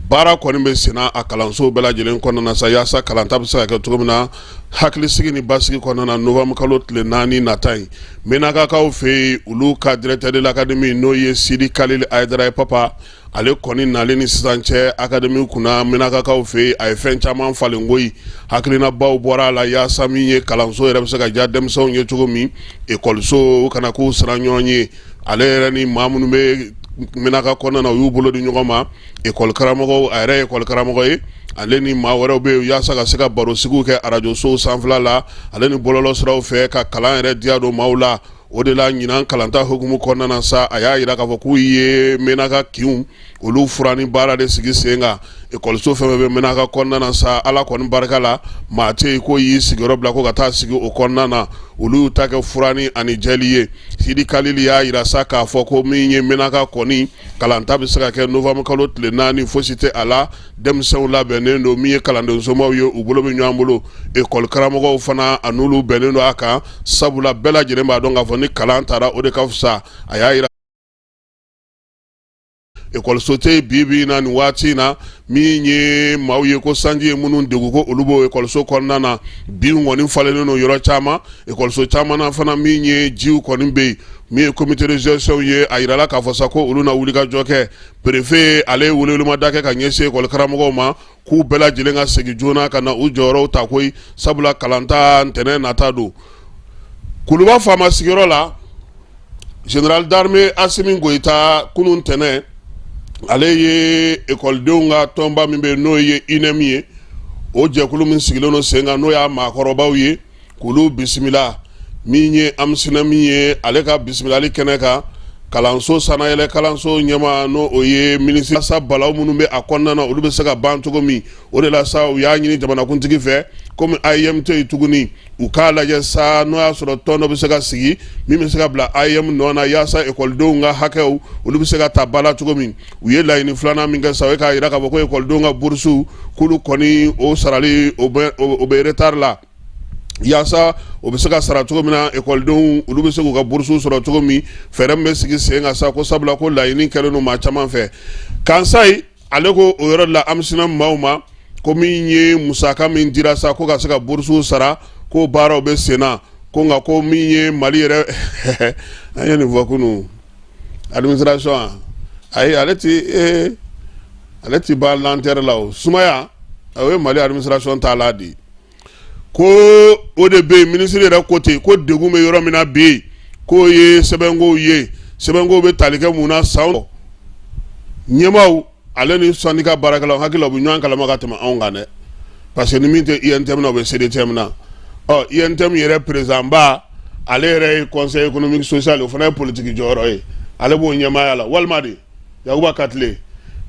A: Baara kɔni bɛ senna a kalanso bɛɛ lajɛlen kɔnɔna na sa, yaasa kalanta bɛ se ka kɛ cogo min na hakilisigi ni basigi kɔnɔna na novembre kalo tile 4 nata in. Menakakaw fɛ yen, olu ka directeur de l'académie, n'o ye Sidi Kalil Ayidara ye, papa, ale kɔni nalen ni sisan cɛ académie kunna Menakakaw fɛ yen, a ye fɛn caman falen koyi. Hakilinabaw bɔra a la yaasa min ye kalanso yɛrɛ bɛ se ka diya denmisɛnw ye cogo min, ekɔliso kana k'u siran ɲɔgɔn ye. Ale yɛrɛ ni maa minnu bɛ Menaka kɔnɔna na, u y'u bolo di ɲɔgɔn ma, ekɔli karamɔgɔw, a yɛrɛ ye ekɔli karamɔgɔ ye, ale ni maa wɛrɛw bɛ yen, yaasa ka se ka barosigiw kɛ arajosow sanfɛla la, ale ni bɔlɔlɔ siraw fɛ, ka kalan yɛrɛ diya don maaw la. O de la, ɲinan kalanta hukumu kɔnɔna na sa, a y'a jira k'a fɔ k'u ye Menaka kinw, olu furanni baara de sigi sen kan. Ekɔliso fɛn fɛn bɛ Menaka kɔnɔna na sa, Ala kɔni barika la, maa tɛ yen ko y'i sigiyɔrɔ bila ko ka taa sigi o kɔnɔna na. Olu y'u ta kɛ furanni ani jɛli ye. Sidi Kalili y'a jira sa k'a fɔ ko min ye Menaka kɔni kalanta bɛ se ka kɛ novembre kalo tile 4, fosi tɛ a la. Denmisɛnw labɛnnen don, min ye kalanden somaw ye, u bolo bɛ ɲɔgɔn bolo, ekɔli karamɔgɔw fana, a n'olu bɛnnen don a kan, sabula bɛɛ lajɛlen b'a dɔn k'a fɔ ni kalan taara, o de ka fisa. A y'a jira. ekɔliso tɛ yen bi bi in na nin waati in na. Min ye maaw ye ko sanji ye minnu degun, ko olu b'o ekɔliso kɔnɔna na. Binw kɔni falennen don yɔrɔ caman, ekɔliso caman na fana. Min ye jiw kɔni bɛ yen, min ye comité de gestion ye, a yirala k'a fɔ sa ko olu na wulikajɔ kɛ. Préfet ale ye welewelemada kɛ ka ɲɛsin ekɔli karamɔgɔw ma, k'u bɛɛ lajɛlen ka segin joona ka na u jɔyɔrɔw ta koyi, sabula kalanta ntɛnɛn nata don. Kuluba faama sigiyɔrɔ la, général d'armée Asimi Goyita, kunun ntɛnɛn, ale ye ekɔlidenw ka tɔnba min bɛ yen, n'o ye UNEEM ye, o jɛkulu min sigilen don sen kan, n'o y'a maakɔrɔbaw ye, k'olu bisimila. Min ye AMSINEM ye, ale ka bisimilali kɛnɛ kan, kalanso sanayɛlɛ kalanso ɲɛmaa, n'o o ye minisiri sa, balaw minnu bɛ a kɔnɔna na, olu bɛ se ka ban cogo min, o de la sa u y'a ɲini jamanakuntigi fɛ, komi AEEM tɛ yen tuguni, u k'a lajɛ sa n'o y'a sɔrɔ tɔn dɔ bɛ se ka sigi min bɛ se ka bila AEEM nɔ na, yaasa ekɔlidenw ka hakɛw, olu bɛ se ka ta ba la cogo min. U ye laɲini filanan min kɛ sa, o ye k'a jira k'a fɔ ko ekɔlidenw ka burusiw, k'olu kɔni o sarali o bɛ retard la, yaasa o bɛ se ka sara cogo min na, ekɔlidenw olu bɛ se k'u ka burusiw sɔrɔ cogo min, fɛɛrɛ min bɛ sigi sen kan sa, ko sabula ko laɲini kɛlen don maa caman fɛ. Kansayi ale ko o yɔrɔ la AMSINEM maaw ma ko min ye musaka min dira sa ko ka se ka burusiw sara, ko baaraw bɛ sen na, ko nka ko min ye Mali yɛrɛ, an ye nin fɔ kunun, administration, ayi, ale ti ale ti ban lenteur la. O sumaya, o ye Mali administration ta la de ko o de bɛ yen. Minisiri yɛrɛ ko ten ko degun bɛ yɔrɔ min na bi, k'o ye sɛbɛnkow ye. Sɛbɛnkow bɛ tali kɛ mun na? San ɲɛmaaw ale ni syndicat baarakɛlaw hakili la, u bɛ ɲɔgɔn kalama ka tɛmɛ anw kan dɛ, parce que ni min tɛ UNTM na, o bɛ CDTM na. Ɔ UNTM yɛrɛ président ba, ale yɛrɛ ye conseil économique social, o fana ye politique jɔyɔrɔ ye, ale b'o ɲɛmaaya la, walima de Yakuba Katile.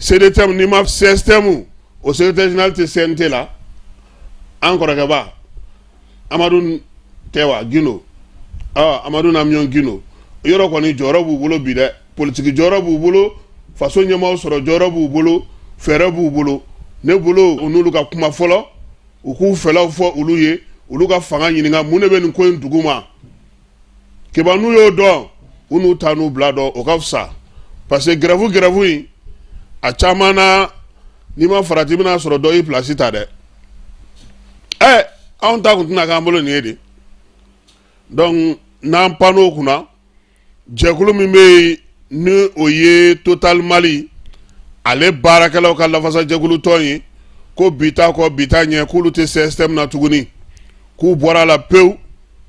A: CDTM, n'i ma CSTM, o secrétaire général tɛ CNT la, an kɔrɔkɛba Amadu tɛ wa Gindo, Amadu Namion Gindo. Yɔrɔ kɔni jɔyɔrɔ b'u bolo bi dɛ, politiki jɔyɔrɔ b'u bolo, faso ɲɛmaaw sɔrɔ jɔyɔrɔ b'u bolo, fɛɛrɛ b'u bolo. Ne bolo, u n'olu ka kuma fɔlɔ, u k'u fɛlaw fɔ olu ye, olu ka fanga ɲininka mun de bɛ nin ko in dugu ma. Keba, n'u y'o dɔn, u n'u ta n'u bila dɔn, o ka fisa, parce que grève grève in a caman na, n'i ma farati, i bɛna sɔrɔ dɔ y'i place ta dɛ. Ɛ, anw ta kun tɛna k'an bolo nin ye de. Donc n'an pann'o kunna, jɛkulu min bɛ yen, ni o ye Total Mali ale baarakɛlaw ka lafasajɛkulu tɔn ye, ko bi ta kɔ bi ta ɲɛ, k'olu tɛ CSTM na tuguni, k'u bɔra a la pewu.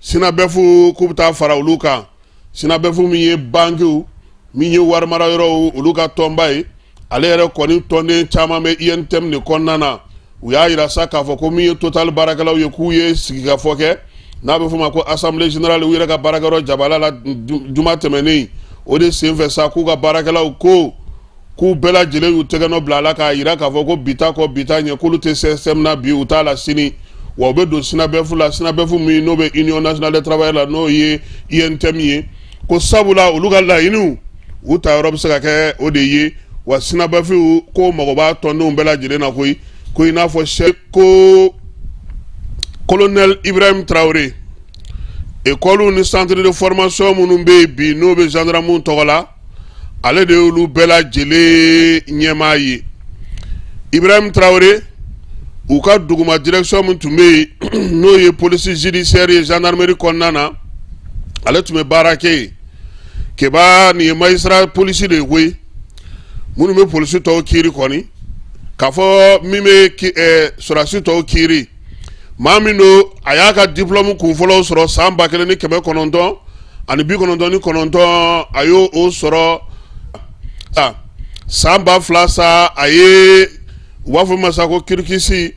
A: SYNABEF, k'u bɛ taa fara olu kan. SYNABEF min ye bankiw, min ye warimara yɔrɔw, olu ka tɔnba ye, ale yɛrɛ kɔni tɔnden caman bɛ UNTM de kɔnɔna na. U y'a yira sa k'a fɔ ko min ye Total baarakɛlaw ye, k'u ye sigikafɔ kɛ n'a bɛ f'o ma ko assemblée générale, u yɛrɛ ka baarakɛyɔrɔ jabala la juma tɛmɛnen. O de senfɛ sa, k'u ka baarakɛlaw ko k'u bɛɛ lajɛlen y'u tɛgɛnɔ bila a la k'a yira k'a fɔ ko bi ta kɔ bi ta ɲɛ, k'olu tɛ CSTM na bi, u t'a la sini, wa u bɛ don SYNABEF la. SYNABEF min n'o bɛ Union nationale des travailleurs la, n'o ye UNTM ye, ko sabula olu ka laɲiniw, u ta yɔrɔ bɛ se ka kɛ o de ye. Wa SYNABEF ko mago b'a tɔndenw bɛɛ lajɛlen na koyi, ko i n'a fɔ sɛ ko colonel Ibrahim Traoré, école ni centre de formation minnu bɛ yen bi, n'o bɛ gendarme tɔgɔ la, ale de y'olu bɛɛ lajɛlen ɲɛmaa ye. Ibrahim Traoré, u ka duguma direction min tun bɛ yen, n'o ye police judiciaire ye gendarmerie kɔnɔna na, ale tun bɛ baara kɛ yen. Keba, nin ye magistrat polisi de ye koyi, minnu bɛ polisi tɔw kiiri kɔni, k'a fɔ min bɛ sɔrɔdasi tɔw kiiri. Maa min don, a y'a ka diplôme kunfɔlɔw sɔrɔ san 1999, a y'o o sɔrɔ san 2000 sa. A ye, u b'a fɔ ma sa ko cursus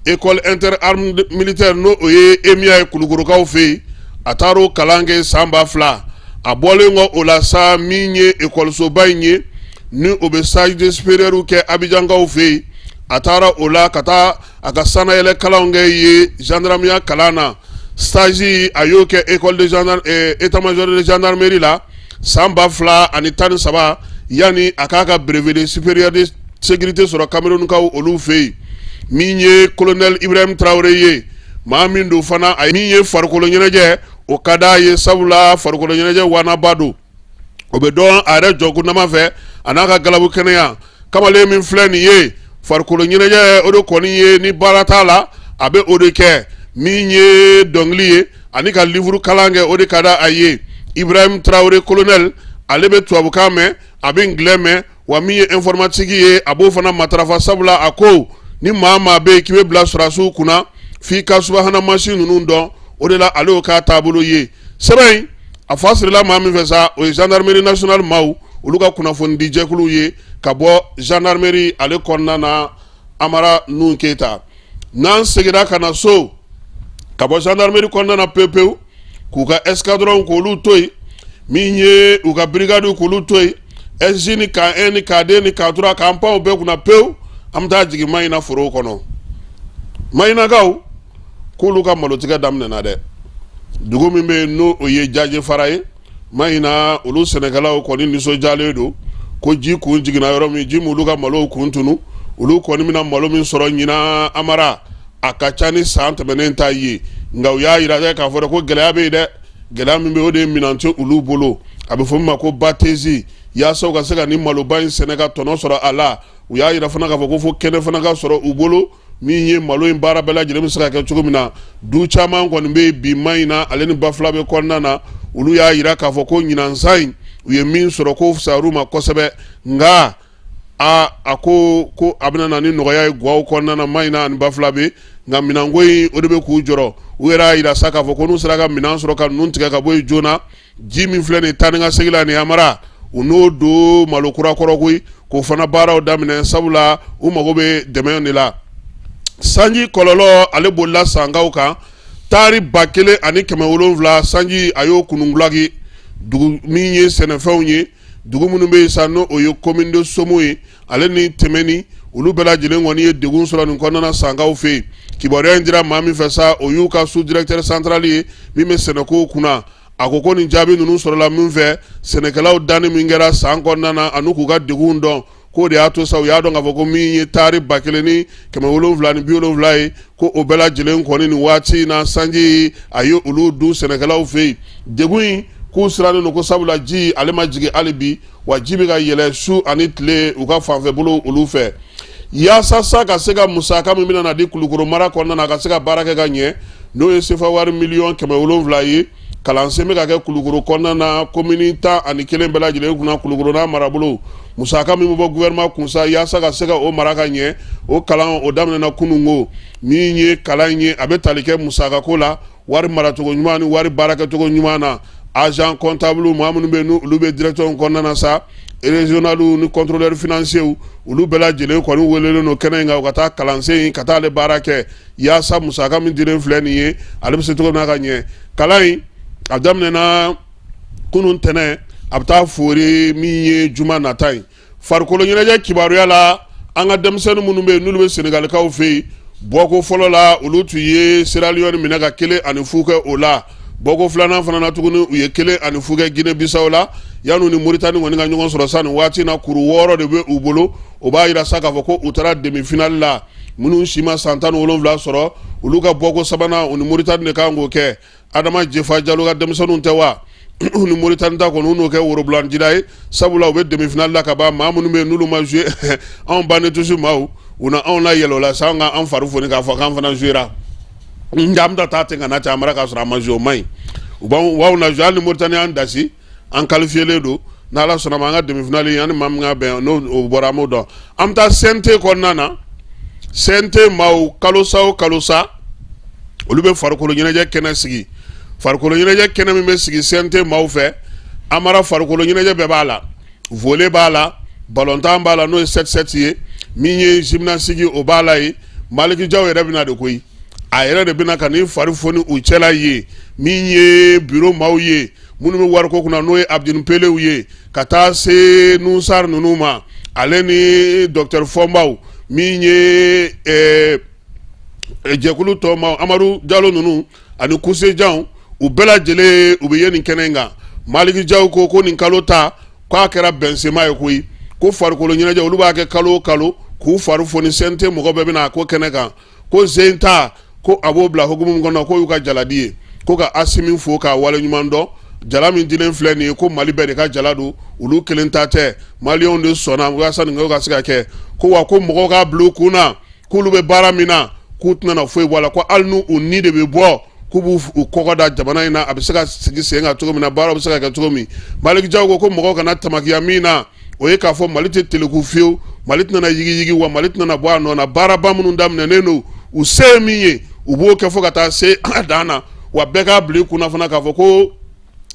A: école interarmes militaire, n'o o ye EMIA ye Kulukorokaw fɛ yen, a taara o kalan kɛ san 2000. A bɔlen kɔ o la sa, min ye ekɔlisoba in ye, ni o bɛ stage de supérieur kɛ Abijankaw fɛ yen, a taara o la ka taa a ka sanayɛlɛ kalanw kɛ ye gendarmeya kalan na. Stage, a y'o kɛ école de gendarme, état major de gendarmerie la san 2013, yanni a k'a ka brevet de supérieur de sécurité sɔrɔ Camerounkaw olu fɛ yen. Min ye colonel Ibrahim Traoré ye, maa min don fana, a min ye farikolo ɲɛnajɛ, o ka d'a ye, sabula farikolo ɲɛnajɛ wanaba don. O bɛ dɔn a yɛrɛ jɔkundama fɛ a n'a ka galabu kɛnɛya. Kamalen min filɛ nin ye, farikolo ɲɛnajɛ o de kɔni ye, ni baara t'a la, a bɛ o de kɛ. Min ye dɔnkili ye ani ka livuru kalan kɛ, o de ka di a ye. Ibrahim Traoré colonel, ale bɛ tubabukan mɛn, a bɛ anglais mɛn, wa min ye informatique ye, a b'o fana matarafa, sabula a ko ni maa maa bɛ yen k'i bɛ bila sɔrɔdasiw kunna, f'i ka subahana mansin ninnu dɔn. O de la ale y'o k'a taabolo ye. Sɛbɛn in a fa sirila maa min fɛ sa, o ye gendarmerie nationale maaw, olu ka kunnafonidi jɛkuluw ye ka bɔ gendarmerie ale kɔnɔna na. Amara Nuhun Keyita, n'an seginna ka na so ka bɔ gendarmerie kɔnɔna na pewu pewu, k'u ka escadron k'olu to yen, min ye u ka brigade k'olu to yen, SG ni K1 ni K2 ni K3, k'an pan o bɛɛ kunna pewu, an bɛ taa jigin Mayina forow kɔnɔ. Mayinakaw k'olu ka malotigɛ daminɛna dɛ. Dugu min bɛ yen, n'o o ye Jajefara ye Mayina, olu sɛnɛkɛlaw kɔni nisɔndiyalen don ko ji kun jiginna yɔrɔ min, ji m'olu ka malow kun tunu. Olu kɔni bɛna malo min sɔrɔ ɲinan, Amara, a ka ca ni san tɛmɛnen ta ye. Nka u y'a yira dɛ k'a fɔ ko gɛlɛya bɛ yen dɛ. Gɛlɛya min bɛ, o de ye minɛn tɛ olu bolo, a bɛ fɔ min ma ko batteuse, yaasa u ka se ka nin maloba in sɛnɛ ka tɔnɔ sɔrɔ a la. U y'a yira fana k'a fɔ ko fo kɛnɛ fana ka sɔrɔ u bolo, min ye malo in baara bɛɛ lajɛlen bɛ se ka kɛ cogo min na. Du caman kɔni bɛ bi Mayina ale ni Bafulabe kɔnɔna na, olu y'a yira k'a fɔ ko ɲinan san in, u ye min sɔrɔ, ko fisayar'u ma kosɛbɛ. Nka a ko ko a bɛna na ni nɔgɔya ye gaw kɔnɔna na Mayina ani Bafulabe, nka minɛnko in, o de bɛ k'u jɔrɔ. U yɛrɛ y'a yira sa k'a fɔ ko n'u sera ka minɛn sɔrɔ ka ninnu tigɛ ka bɔ yen joona, ji min filɛ nin taa ni ka segin la nin, Amara, u n'o don malo kura kɔrɔ koyi, k'o fana baaraw daminɛ, sabula u mago bɛ dɛmɛ de la. Sanji kɔlɔlɔ ale bolila Sankaw kan, taari 1700, sanji a y'o kunungulaki. Dugu min ye sɛnɛfɛnw ye, dugu minnu bɛ yen sa, n'o o ye commune de Somo ye ale ni Tɛmɛni, olu bɛɛ lajɛlen kɔni ye degun sɔrɔ nin kɔnɔna na Sankaw fɛ yen. Kibaruya in dira maa min fɛ sa, o y'u ka sous directeur central ye min bɛ sɛnɛko kunna. A ko ko nin jaabi ninnu sɔrɔla min fɛ, sɛnɛkɛlaw danni min kɛra san kɔnɔna na ani k'u ka degun dɔn, k'o de y'a to sa u y'a dɔn k'a fɔ ko min ye taari 1770 ye, ko o bɛɛ lajɛlen kɔni nin waati in na, sanji a ye olu dun sɛnɛkɛlaw fɛ yen. Degun in, k'u sirannen don ko sabula ji ale ma jigin hali bi, wa ji bɛ ka yɛlɛ su ani tile u ka fanfɛ bolo olu fɛ. Yaasa sa ka se ka musaka min bɛna na di Kulukoro mara kɔnɔna na, ka se ka baara kɛ ka ɲɛ, n'o ye sefa wari miliyɔn 700 ye, kalansen bɛ ka kɛ Kulukoro kɔnɔna na, komini 11 bɛɛ lajɛlen kunna Kulukoro n'a marabolo. Musaka min bɛ bɔ gouvernement kun sa yaasa ka se ka o mara ka ɲɛ, o kalan o daminɛna kununko. Min ye kalan ye, a bɛ tali kɛ musakako la, wari maracogo ɲuman ni wari baarakɛcogo ɲuman na. Agent comptable, maa minnu bɛ olu bɛ direction kɔnɔna na sa, régional ni contrôleur financier, olu bɛɛ lajɛlen kɔni welelen don kɛnɛ in kan, u ka taa kalansen in, ka taa ale baara kɛ yaasa musaka min dilen filɛ nin ye, ale bɛ se cogo min na ka ɲɛ. Kalan in a daminɛna kunun tɛnɛn, a bɛ taa foori min ye juma nata ye. Farikolo ɲɛnajɛ kibaruya la, an ka denmisɛnnin minnu bɛ yen, n'olu bɛ Senegalikaw fɛ yen, bɔko fɔlɔ la, olu tun ye Sierra Leone minɛ ka 1-0 kɛ o la. Bɔko filanan fana na tuguni, u ye 1-0 kɛ Guinée Bissau la. Yan'u ni Mauritanie kɔni ka ɲɔgɔn sɔrɔ sa, nin waati in na, kuru 6 de bɛ u bolo. O b'a yira sa k'a fɔ ko u taara demi finale la. Minnu si ma san 17 sɔrɔ, olu ka bɔko sabanan, u ni Mauritanie de kan k'o kɛ. Adama Jefa Jalo ka denmisɛnninw tɛ wa? U ni Mauritanie ta kɔni, u n'o kɛ worobilanjira ye, sabula u bɛ demi finale la ka ban. Maa minnu bɛ yen n'olu ma jouer, anw banc de touche maaw, u na anw la yɛlɛ o la sa, an ka an fari foni k'a fɔ k'an fana jouera. Nka an bɛ taa ten ka na ten, Amara, k'a sɔrɔ an ma jouer, o man ɲi. U b'anw na jouer. Hali ni Mauritanie y'an dasi, an qualifiélen don. N'Ala sɔnna ma, an ka demi finale, an ni maa min ka bɛn, n'o o bɔra, an b'o dɔn. An bɛ taa CNT kɔnɔna na. CNT maaw, kalosa o kalosa, olu bɛ farikolo ɲɛnajɛ kɛnɛ sigi. Farikolo ɲɛnajɛ kɛnɛ min bɛ sigi CNT maaw fɛ, Amara, farikolo ɲɛnajɛ bɛɛ b'a la. Volley b'a la, balontan b'a la, n'o ye 7-7 ye, min ye gymnastique, o b'a la yen. Maliki Jaw yɛrɛ bɛna de koyi, a yɛrɛ de bɛna ka n'i fari foni u cɛla ye. Min ye bureau maaw ye, minnu bɛ wariko kunna, n'o ye Abudini Pelew ye, ka taa se Nusar ninnu ma, ale ni docteur Fɔnbaw, min ye jɛkulu tɔ ma, Amadu Jalo ninnu ani Kusejanw, u bɛɛ lajɛlen u bɛ ye nin kɛnɛ in kan. Maliki Jaw ko ko nin kalo ta, k'a kɛra bɛnsema ye koyi, ko farikolo ɲɛnajɛ, olu b'a kɛ kalo o kalo k'u fari foni. CNT mɔgɔ bɛɛ bɛna a ko kɛnɛ kan. Ko zenta ko a b'o bila hukumu min kɔnɔ, k'o y'u ka jaladi ye, ko ka Asimi fo k'a waleɲuman dɔn. Jala min dilen filɛ nin ye, ko Mali bɛɛ de ka jala don, olu kelen ta tɛ. Maliyɛnw de sɔnna walasa nin ka se ka kɛ. Ko wa ko mɔgɔw k'a bila u kun na k'olu bɛ baara min na, k'u tɛna foyi bɔ a la, ko hali n'u u ni de bɛ bɔ, k'u b'u u kɔgɔ da jamana in na, a bɛ se ka sigi sen kan cogo min na, baaraw bɛ se ka kɛ cogo min. Maliki Jaw ko ko mɔgɔw kana tamakiya min na, o ye k'a fɔ Mali tɛ teleku fiyewu, Mali tɛna yigiyigi, wa Mali tɛna bɔ a nɔ na. Baaraba minnu daminɛnen don, u se ye min ye, u b'o kɛ fo ka taa se a dan na. Wa bɛɛ k'a bila i kunna fana k'a fɔ ko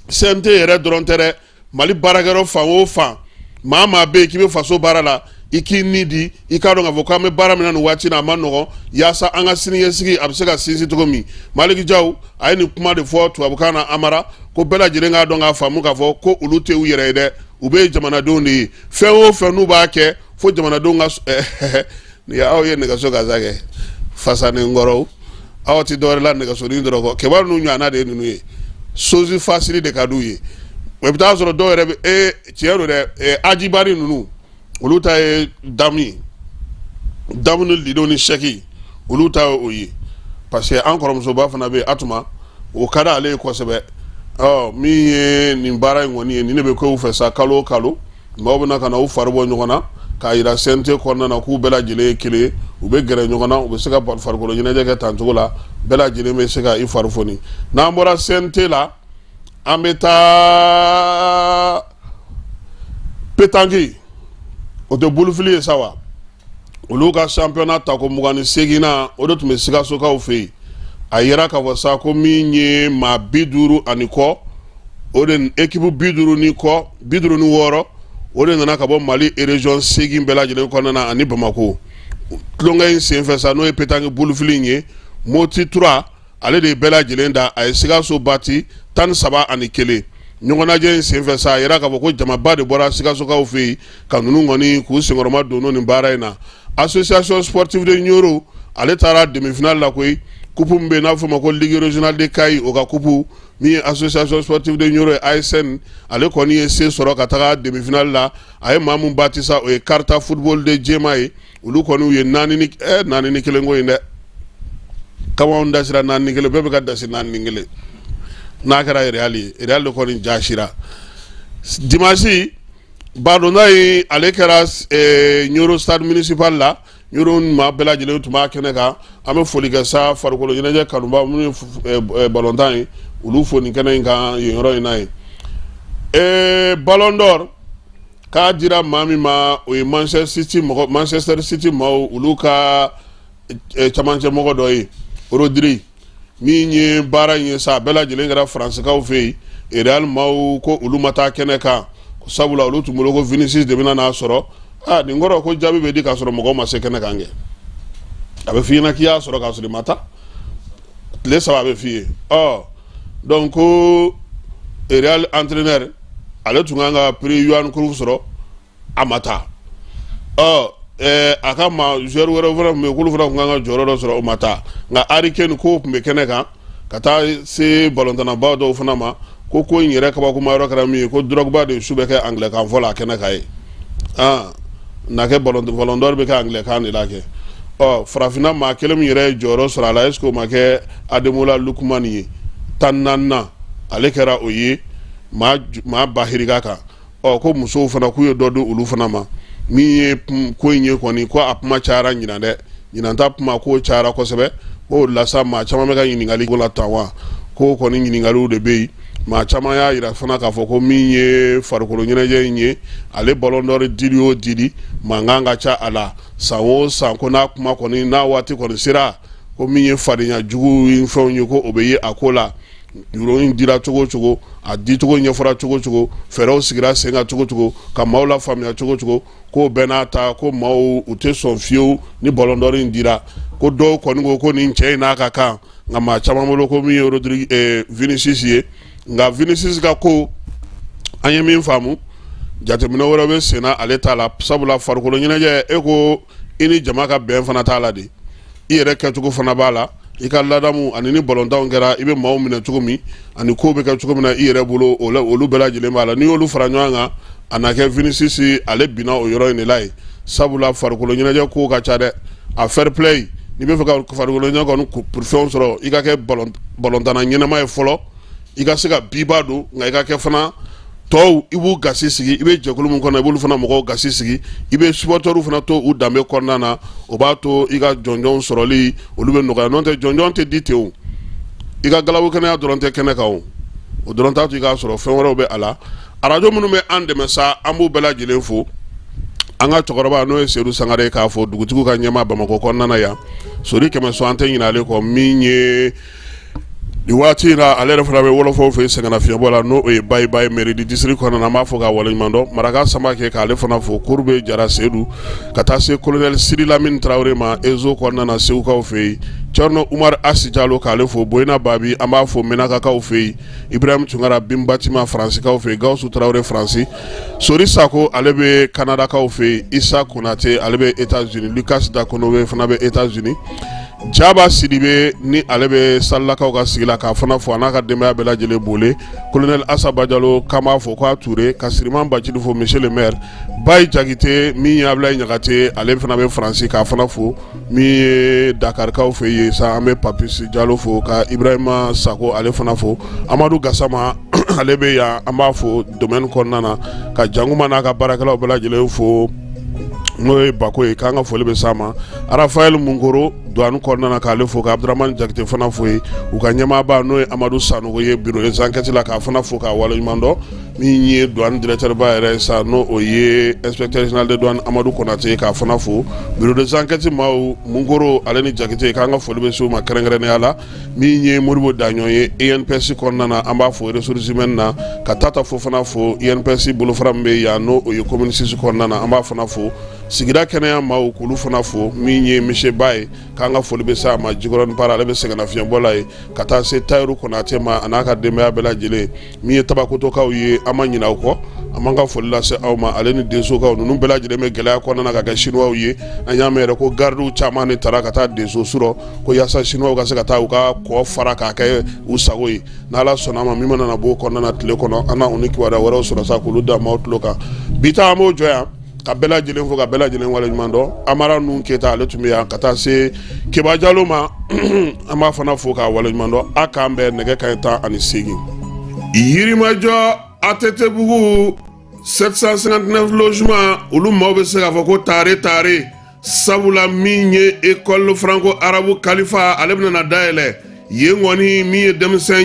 A: CNT yɛrɛ dɔrɔn tɛ dɛ, Mali baarakɛyɔrɔ fan o fan, maa maa bɛ yen k'i bɛ faso baara la, i k'i ni di, i k'a dɔn k'a fɔ k'an bɛ baara min na nin waati na, a ma nɔgɔn, yaasa an ka siniɲɛsigi a bɛ se ka sinsin cogo min. Maliki Jaw a ye nin kuma de fɔ tubabukan na Amara, ko bɛɛ lajɛlen k'a dɔn k'a faamu k'a fɔ ko olu tɛ u yɛrɛ ye dɛ, u bɛ jamanadenw de ye. Fɛn o fɛn n'u b'a kɛ fo jamanadenw ka nin aw ye nɛgɛso gansan kɛ fasanen kɔrɔw, aw tɛ dɔwɛrɛ la nɛgɛsonin dɔrɔn kɔ. Kibaru ninnu ɲɔgɔnna de ye ninnu ye, chose facile de ka d'u ye. I bɛ taa sɔrɔ dɔw yɛrɛ bɛ ee tiɲɛ don dɛ, ajibari ninnu, olu ta ye damu ye, damu ni lido ni sɛki, olu ta ye o ye, parce que an kɔrɔmusoba fana bɛ yen, Atuma, o ka di ale ye kosɛbɛ. Ɔ min ye nin baara in kɔni ye, nin de bɛ k'u fɛ sa kalo o kalo. Maaw bɛna ka na u fari bɔ ɲɔgɔn na k'a yira CNT kɔnɔna na k'u bɛɛ lajɛlen ye kelen ye, u bɛ gɛrɛ ɲɔgɔn na, u bɛ se ka farikolo ɲɛnajɛ kɛ tan cogo la, bɛɛ lajɛlen bɛ se ka i fari foni. N'an bɔra CNT la, an bɛ taa petanki, o tɛ bolofili ye sa wa? Olu ka championnat tako 28nan, o de tun bɛ Sikasokaw fɛ yen. A yira k'a fɔ sa ko min ye maa 50 ani kɔ, o de équipe 50 ni kɔ, 56, o de nana ka bɔ Mali région 8 bɛɛ lajɛlen kɔnɔna na ani Bamakɔ. Tulonkɛ in senfɛ sa, n'o ye petanki bolofili in ye, Moti 3, ale de ye bɛɛ lajɛlen da, a ye Sikaso bati 13-1. Ɲɔgɔnnajɛ in senfɛ sa, a yira k'a fɔ ko jamaba de bɔra Sikasokaw fɛ yen ka ninnu kɔni k'u senkɔrɔma don nin baara in na. Association sportive de Nioro, ale taara demi-finale la koyi. Coupe min bɛ yen n'a bɛ f'o ma ko ligue régionale de Kayi, o ka coupe, min ye association sportive de Nioro ye, ASN, ale kɔni ye se sɔrɔ ka taga demi-finale la. A ye maa min bati sa, o ye Karta football de Jema ye. Olu kɔni u ye 4-1 ko in dɛ. Kamanw dasira 4-1, bɛɛ bɛ ka dasi 4-1. N'a kɛra Real ye, Real de kɔni jasira dimanche. Badonda in, ale kɛra Nioro stade municipal la. Nioro maa bɛɛ lajɛlen tun b'a kɛnɛ kan. An bɛ foli kɛ sa farikolo ɲɛnajɛ kanuba minnu ye balontan ye, olu fo nin kɛnɛ in kan yen yɔrɔ in na yen. Ballon d'or k'a dira maa min ma, o ye Manchester City mɔgɔ, Manchester City maaw, olu ka camancɛ mɔgɔ dɔ ye, Rodri. Min ye baara in ye sa, a bɛɛ lajɛlen kɛra Faransikaw fɛ yen. Real maaw ko olu ma taa kɛnɛ kan, sabula olu tun bolo ko Vinicius de bɛna n'a sɔrɔ. Aa, nin kɔrɔ ko jaabi bɛ di k'a sɔrɔ mɔgɔw ma se kɛnɛ kan kɛ. A bɛ f'i ɲɛna k'i y'a sɔrɔ k'a sɔrɔ i ma taa, tile 3 a bɛ f'i ye. Ɔ donc ko Real entraîneur, ale tun kan ka prix Johan Cruyff sɔrɔ, a ma taa. Ɔ a ka ma joueur wɛrɛ fana tun bɛ yen, k'olu fana tun kan ka jɔyɔrɔ dɔ sɔrɔ, o ma taa. Nka Harry Kane k'o tun bɛ kɛnɛ kan, ka taa se balontannabaw dɔw fana ma. Ko in yɛrɛ kabakoma yɔrɔ kɛra min ye, ko Drogba de su bɛ kɛ anglais kan fɔ la a kɛnɛ kan ye. Aa, na kɛ ballon d'or bɛ kɛ anglais kan de la kɛ. Ɔ farafinna maa kelen min yɛrɛ ye jɔyɔrɔ sɔrɔ a la, est ce que o ma kɛ Ademola Lookman ye? 14nan, ale kɛra o ye maa bahirika kan. Ɔ ko musow fana, k'u ye dɔ di olu fana ma. Min ye ko in ye kɔni, ko a kuma cayara ɲinan dɛ, ɲinan ta kuma k'o cayara kosɛbɛ. K'o la sa, maa caman bɛ ka ɲininkali ko la tan wa, ko kɔni ɲininkaliw de bɛ yen. Maa caman y'a yira fana k'a fɔ ko min ye farikolo ɲɛnajɛ in ye, ale ballon d'or dili o dili, mankan ka ca a la san o san. Ko n'a kuma kɔni, n'a waati kɔni sera, ko min ye fadenya jugu fɛnw ye, ko o bɛ ye a ko la. Juru in dira cogo o cogo, a dicogo ɲɛfɔra cogo o cogo, fɛɛrɛw sigira sen kan cogo o cogo, ka maaw lafaamuya cogo o cogo, k'o bɛɛ n'a ta, ko maaw u tɛ sɔn fiyewu ni ballon d'or in dira. Ko dɔw kɔni ko ko nin cɛ in n'a ka kan, nka maa caman bolo ko min ye Rodrigue Vinicius ye. Nka Vinicius ka ko, an ye min faamu, jateminɛ wɛrɛ bɛ sen na ale ta la, sabula farikolo ɲɛnajɛ, e ko i ni jama ka bɛn fana t'a la de, i yɛrɛ kɛcogo fana b'a la, i ka ladamu ani ni balontanw kɛra, i bɛ maaw minɛ cogo min ani ko bɛ kɛ cogo min na i yɛrɛ bolo, olu bɛɛ lajɛlen b'a la. N'i y'olu fara ɲɔgɔn kan, a na kɛ Vinicius ale binna o yɔrɔ in de la yen, sabula farikolo ɲɛnajɛ ko ka ca dɛ. A fair play, n'i bɛ fɛ ka farikolo ɲɛnajɛ kɔni fɛnw sɔrɔ, i ka kɛ balontanna ɲɛnama ye fɔlɔ. I ka se ka biba don, nka i ka kɛ fana tɔw i b'u gasi sigi. I bɛ jɛkulu min kɔnɔ, i b'olu fana mɔgɔw gasi sigi. I bɛ supporters fana to u danbe kɔnɔna na. O b'a to i ka jɔnjɔn sɔrɔli olu bɛ nɔgɔya. N'o tɛ, jɔnjɔn tɛ di ten o. I ka galabu kɛnɛya dɔrɔn tɛ kɛnɛ kan o, o dɔrɔn t'a to i k'a sɔrɔ. Fɛn wɛrɛw bɛ a la. Arajo minnu bɛ an dɛmɛ sa, an b'u bɛɛ lajɛlen fo. An ka cɛkɔrɔba, n'o ye Sedu Sangare, k'a fɔ dugutigiw ka ɲɛmaa Bamakɔ kɔnɔna na yan, Sori Kɛmɛso, an tɛ ɲinɛ ale kɔ. Min ye nin waati in na, ale yɛrɛ fana bɛ wɔlɔfɔw fɛ sɛgɛnnafiɲɛbɔ la, n'o ye Bayi Bayi, mairie du district kɔnɔna na. An b'a fɔ k'a waleɲuman dɔn. Maraka Samakɛ, k'ale fana fo. Kurube Jara Sedu, ka taa se colonel Sidi Lamini Tarawele ma Ezo kɔnɔna na, Segukaw fɛ yen. Cɛrno Umar Asi Jalo, k'ale fo. Boyina Babi, an b'a fo Menakakaw fɛ yen. Ibrahim Tunkara Binbatima, Faransikaw fɛ yen. Gawusu Tarawele, Faransi. Sori Sako, ale bɛ Kanadakaw fɛ yen. Isa Konate, ale bɛ États-Unis. Lucas Dakonobe fana bɛ États-Unis. Jaba Sidibe, ni ale bɛ Salilakaw ka sigi la, k'a fana fo, a n'a ka denbaya bɛɛ lajɛlen. Bole colonel Asa Bajalo, k'an b'a fo k'a Ture ka Siriman Bacili fo, monsieur le maire. Bayi Jakite, min ye Abulayi Ɲagate, ale fana bɛ Faransi, k'a fana fo. Min ye Dakarikaw fɛ yen sa, an bɛ Papis Jalo fo, ka Ibrahima Sako, ale fana fo. Amadu Gasama, ale bɛ yan, an b'a fo domaine kɔnɔna na. Ka Janguma n'a ka baarakɛlaw bɛɛ lajɛlen fo, n'o ye Bako ye, k'an ka foli bɛ s'a ma. Rafael Munkoro, douane kɔnɔna na, k'ale fo. Ka Abdramani Jakite fana fo yen, u ka ɲɛmaaba, n'o ye Amadu Sanogo ye bureau des enquêtes la, k'a fana fo k'a waleɲuman dɔn. Min ye douane directeur ba yɛrɛ ye sa, n'o o ye inspecteur général de douane Amadu Konate ye, k'a fana fo. Bureau des enquêtes maaw, Munkoro ale ni Jakite, k'an ka foli bɛ se u ma kɛrɛnkɛrɛnnenya la. Min ye Modibo Daɲɔn ye INPS kɔnɔna na, an b'a fo ressources humaines na. Ka Tata fo fana fo INPS bolofara min bɛ yan, n'o o ye commune 6 kɔnɔna na, an b'a fana fo. Sigida kɛnɛya maaw, k'olu fana fo. Min ye monsieur Ba ye, k'an ka foli bɛ s'a ma Jikɔrɔni Para, ale bɛ sɛgɛnnafiɲɛbɔ la ye. Ka taa se Tayiru Konate ma, a n'a ka denbaya bɛɛ lajɛlen. Min ye Tabakotokaw ye, an ma ɲinɛ aw kɔ, an b'an ka foli lase aw ma, ale ni Densokaw. Ninnu bɛɛ lajɛlen bɛ gɛlɛya kɔnɔna na ka kɛ Chinois ye. An y'a mɛn yɛrɛ ko gardiw caman de taara ka taa Denso surɔ ko yaasa Chinois ka se ka taa u ka kɔ fara k'a kɛ u sago ye. N'Ala sɔnna a ma, min mana na bɔ o kɔnɔna na tile kɔnɔ, an na u ni kibaruya wɛrɛw sɔrɔ sa k'olu da maaw tulo kan. Bi ta, an b'o jɔ yan, ka bɛɛ lajɛlen fo, ka bɛɛ lajɛlen waleɲuman dɔn. Amara Nun Keyita, ale tun bɛ yan. Ka taa se Keba Jalo ma, an b'a fana fo k'a waleɲuman dɔn. A k'an bɛn nɛgɛ kanɲɛ 18. Yirimajɔ ATT bugu 759 logement, olu maaw bɛ se k'a fɔ ko tare tare, sabula min ye école franco arabe Kalifa, ale bɛna dayɛlɛ yen kɔni, min ye denmisɛn